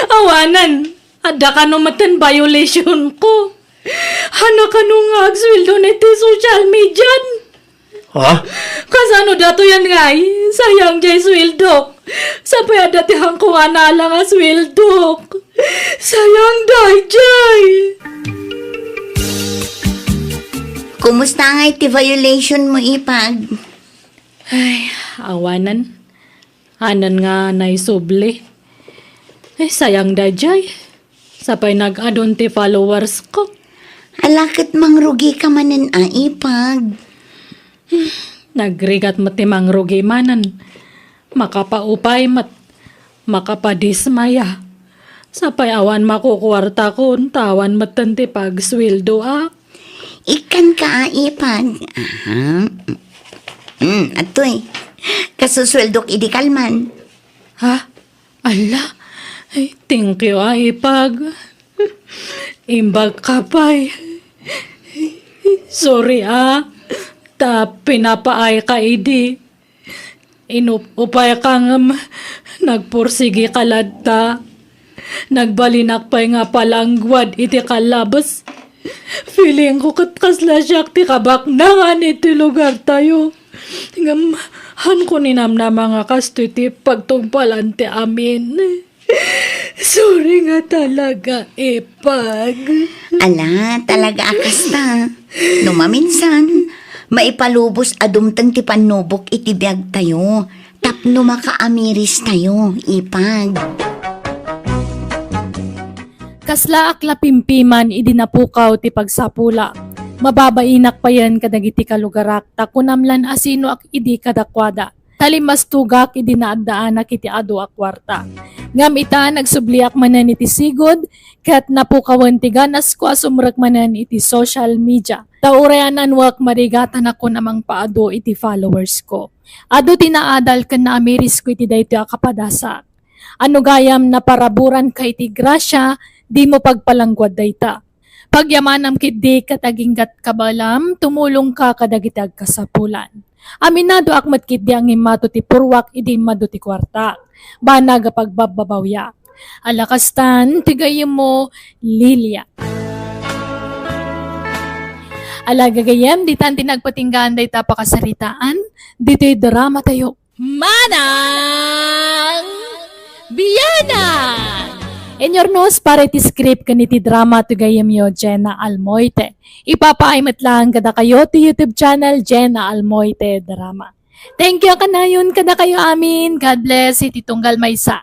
Awanen, adda kano metten violation ko. Haan kano nga agsueldo iti social media? Ha? Kasano datoyen ngay? Sayang diay sueldok. Sapay adda ti hangko nga naala nga sueldok. Sayang daydiay. Kumusta ngay ti violation mo, Ipag? Ay, awanen. Hanen nga naisubli. Ay, sayang daydiay. Sapay nag-adun ti followers ko. Ala ket mangrugika manen a, Ipag. Nagrigat met ti mangrugi manen. Makapaupay met. Makapadismaya. Sapay awan makukuartakon, ta awan metten ti pagsueldoak. Ikkanka a, Ipag. Aha. Mm, atoy. Kasusueldok idi kalman. Ha? Ala? Ay, thank you, a, Ipag. Imbag ka pay. Sorry, a. Ta pinapaay ka idi. Inup-upay ka ngem nagpursigi ka latta. Nagbalinak pay nga palangguad iti kalabes. Feeling ko ket kasla siak ti kabaknangan iti lugartayo. Ngem, haanko ni namnama nga kastoy ti pagtungpalan ti amin. Sorry nga talaga, Ipag. Ala, talaga a kasta. No maminsan, maipalubos a dumteng ti pannubok iti biagtayo. Tapno makaamiristayo, Ipag. Kasla ak la pimpiman idi napukaw ti pagsapula. Mababainak payen kadagiti kalugarak, ta kunam lan asinoak idi kadakuada. Talimbastugak idi naaddaanak iti adu a kuarta. Ngem ita, nagsubliak manen iti sigud, ket napukawen ti ganasko a sumrek manen iti social media. Ta uray a nanuak, marigatannakon a mangpaadu iti followers ko. Adu ti naadal ken naamirisko iti daytoy a kapadasak. Ano gayam naparaburanka iti grasia, dimo pagpalangguad dayta. Pagyamanam ketdi ket aginggat kabaelam, tumulongka kadagiti agkasapulan. Aminadoak met ketdi a ngimmato ti purruak idi immadu ti kuarta. Banag a pagbabbabawiak. Ala kastan, ti gayyemmo, Lilia. Ala gagayyem, ditan ti nagpatinggaan dayta pakasaritaan, ditoy drama tayo. Manang Biana! Inyurnos para iti script ken iti drama ti gayyemyo, Jenna Almoite. Ipapaay met laeng kadakayo ti YouTube channel, Jenna Almoite Drama. Thank you a kanayon kadakayo amin. God bless iti tunggal maysa.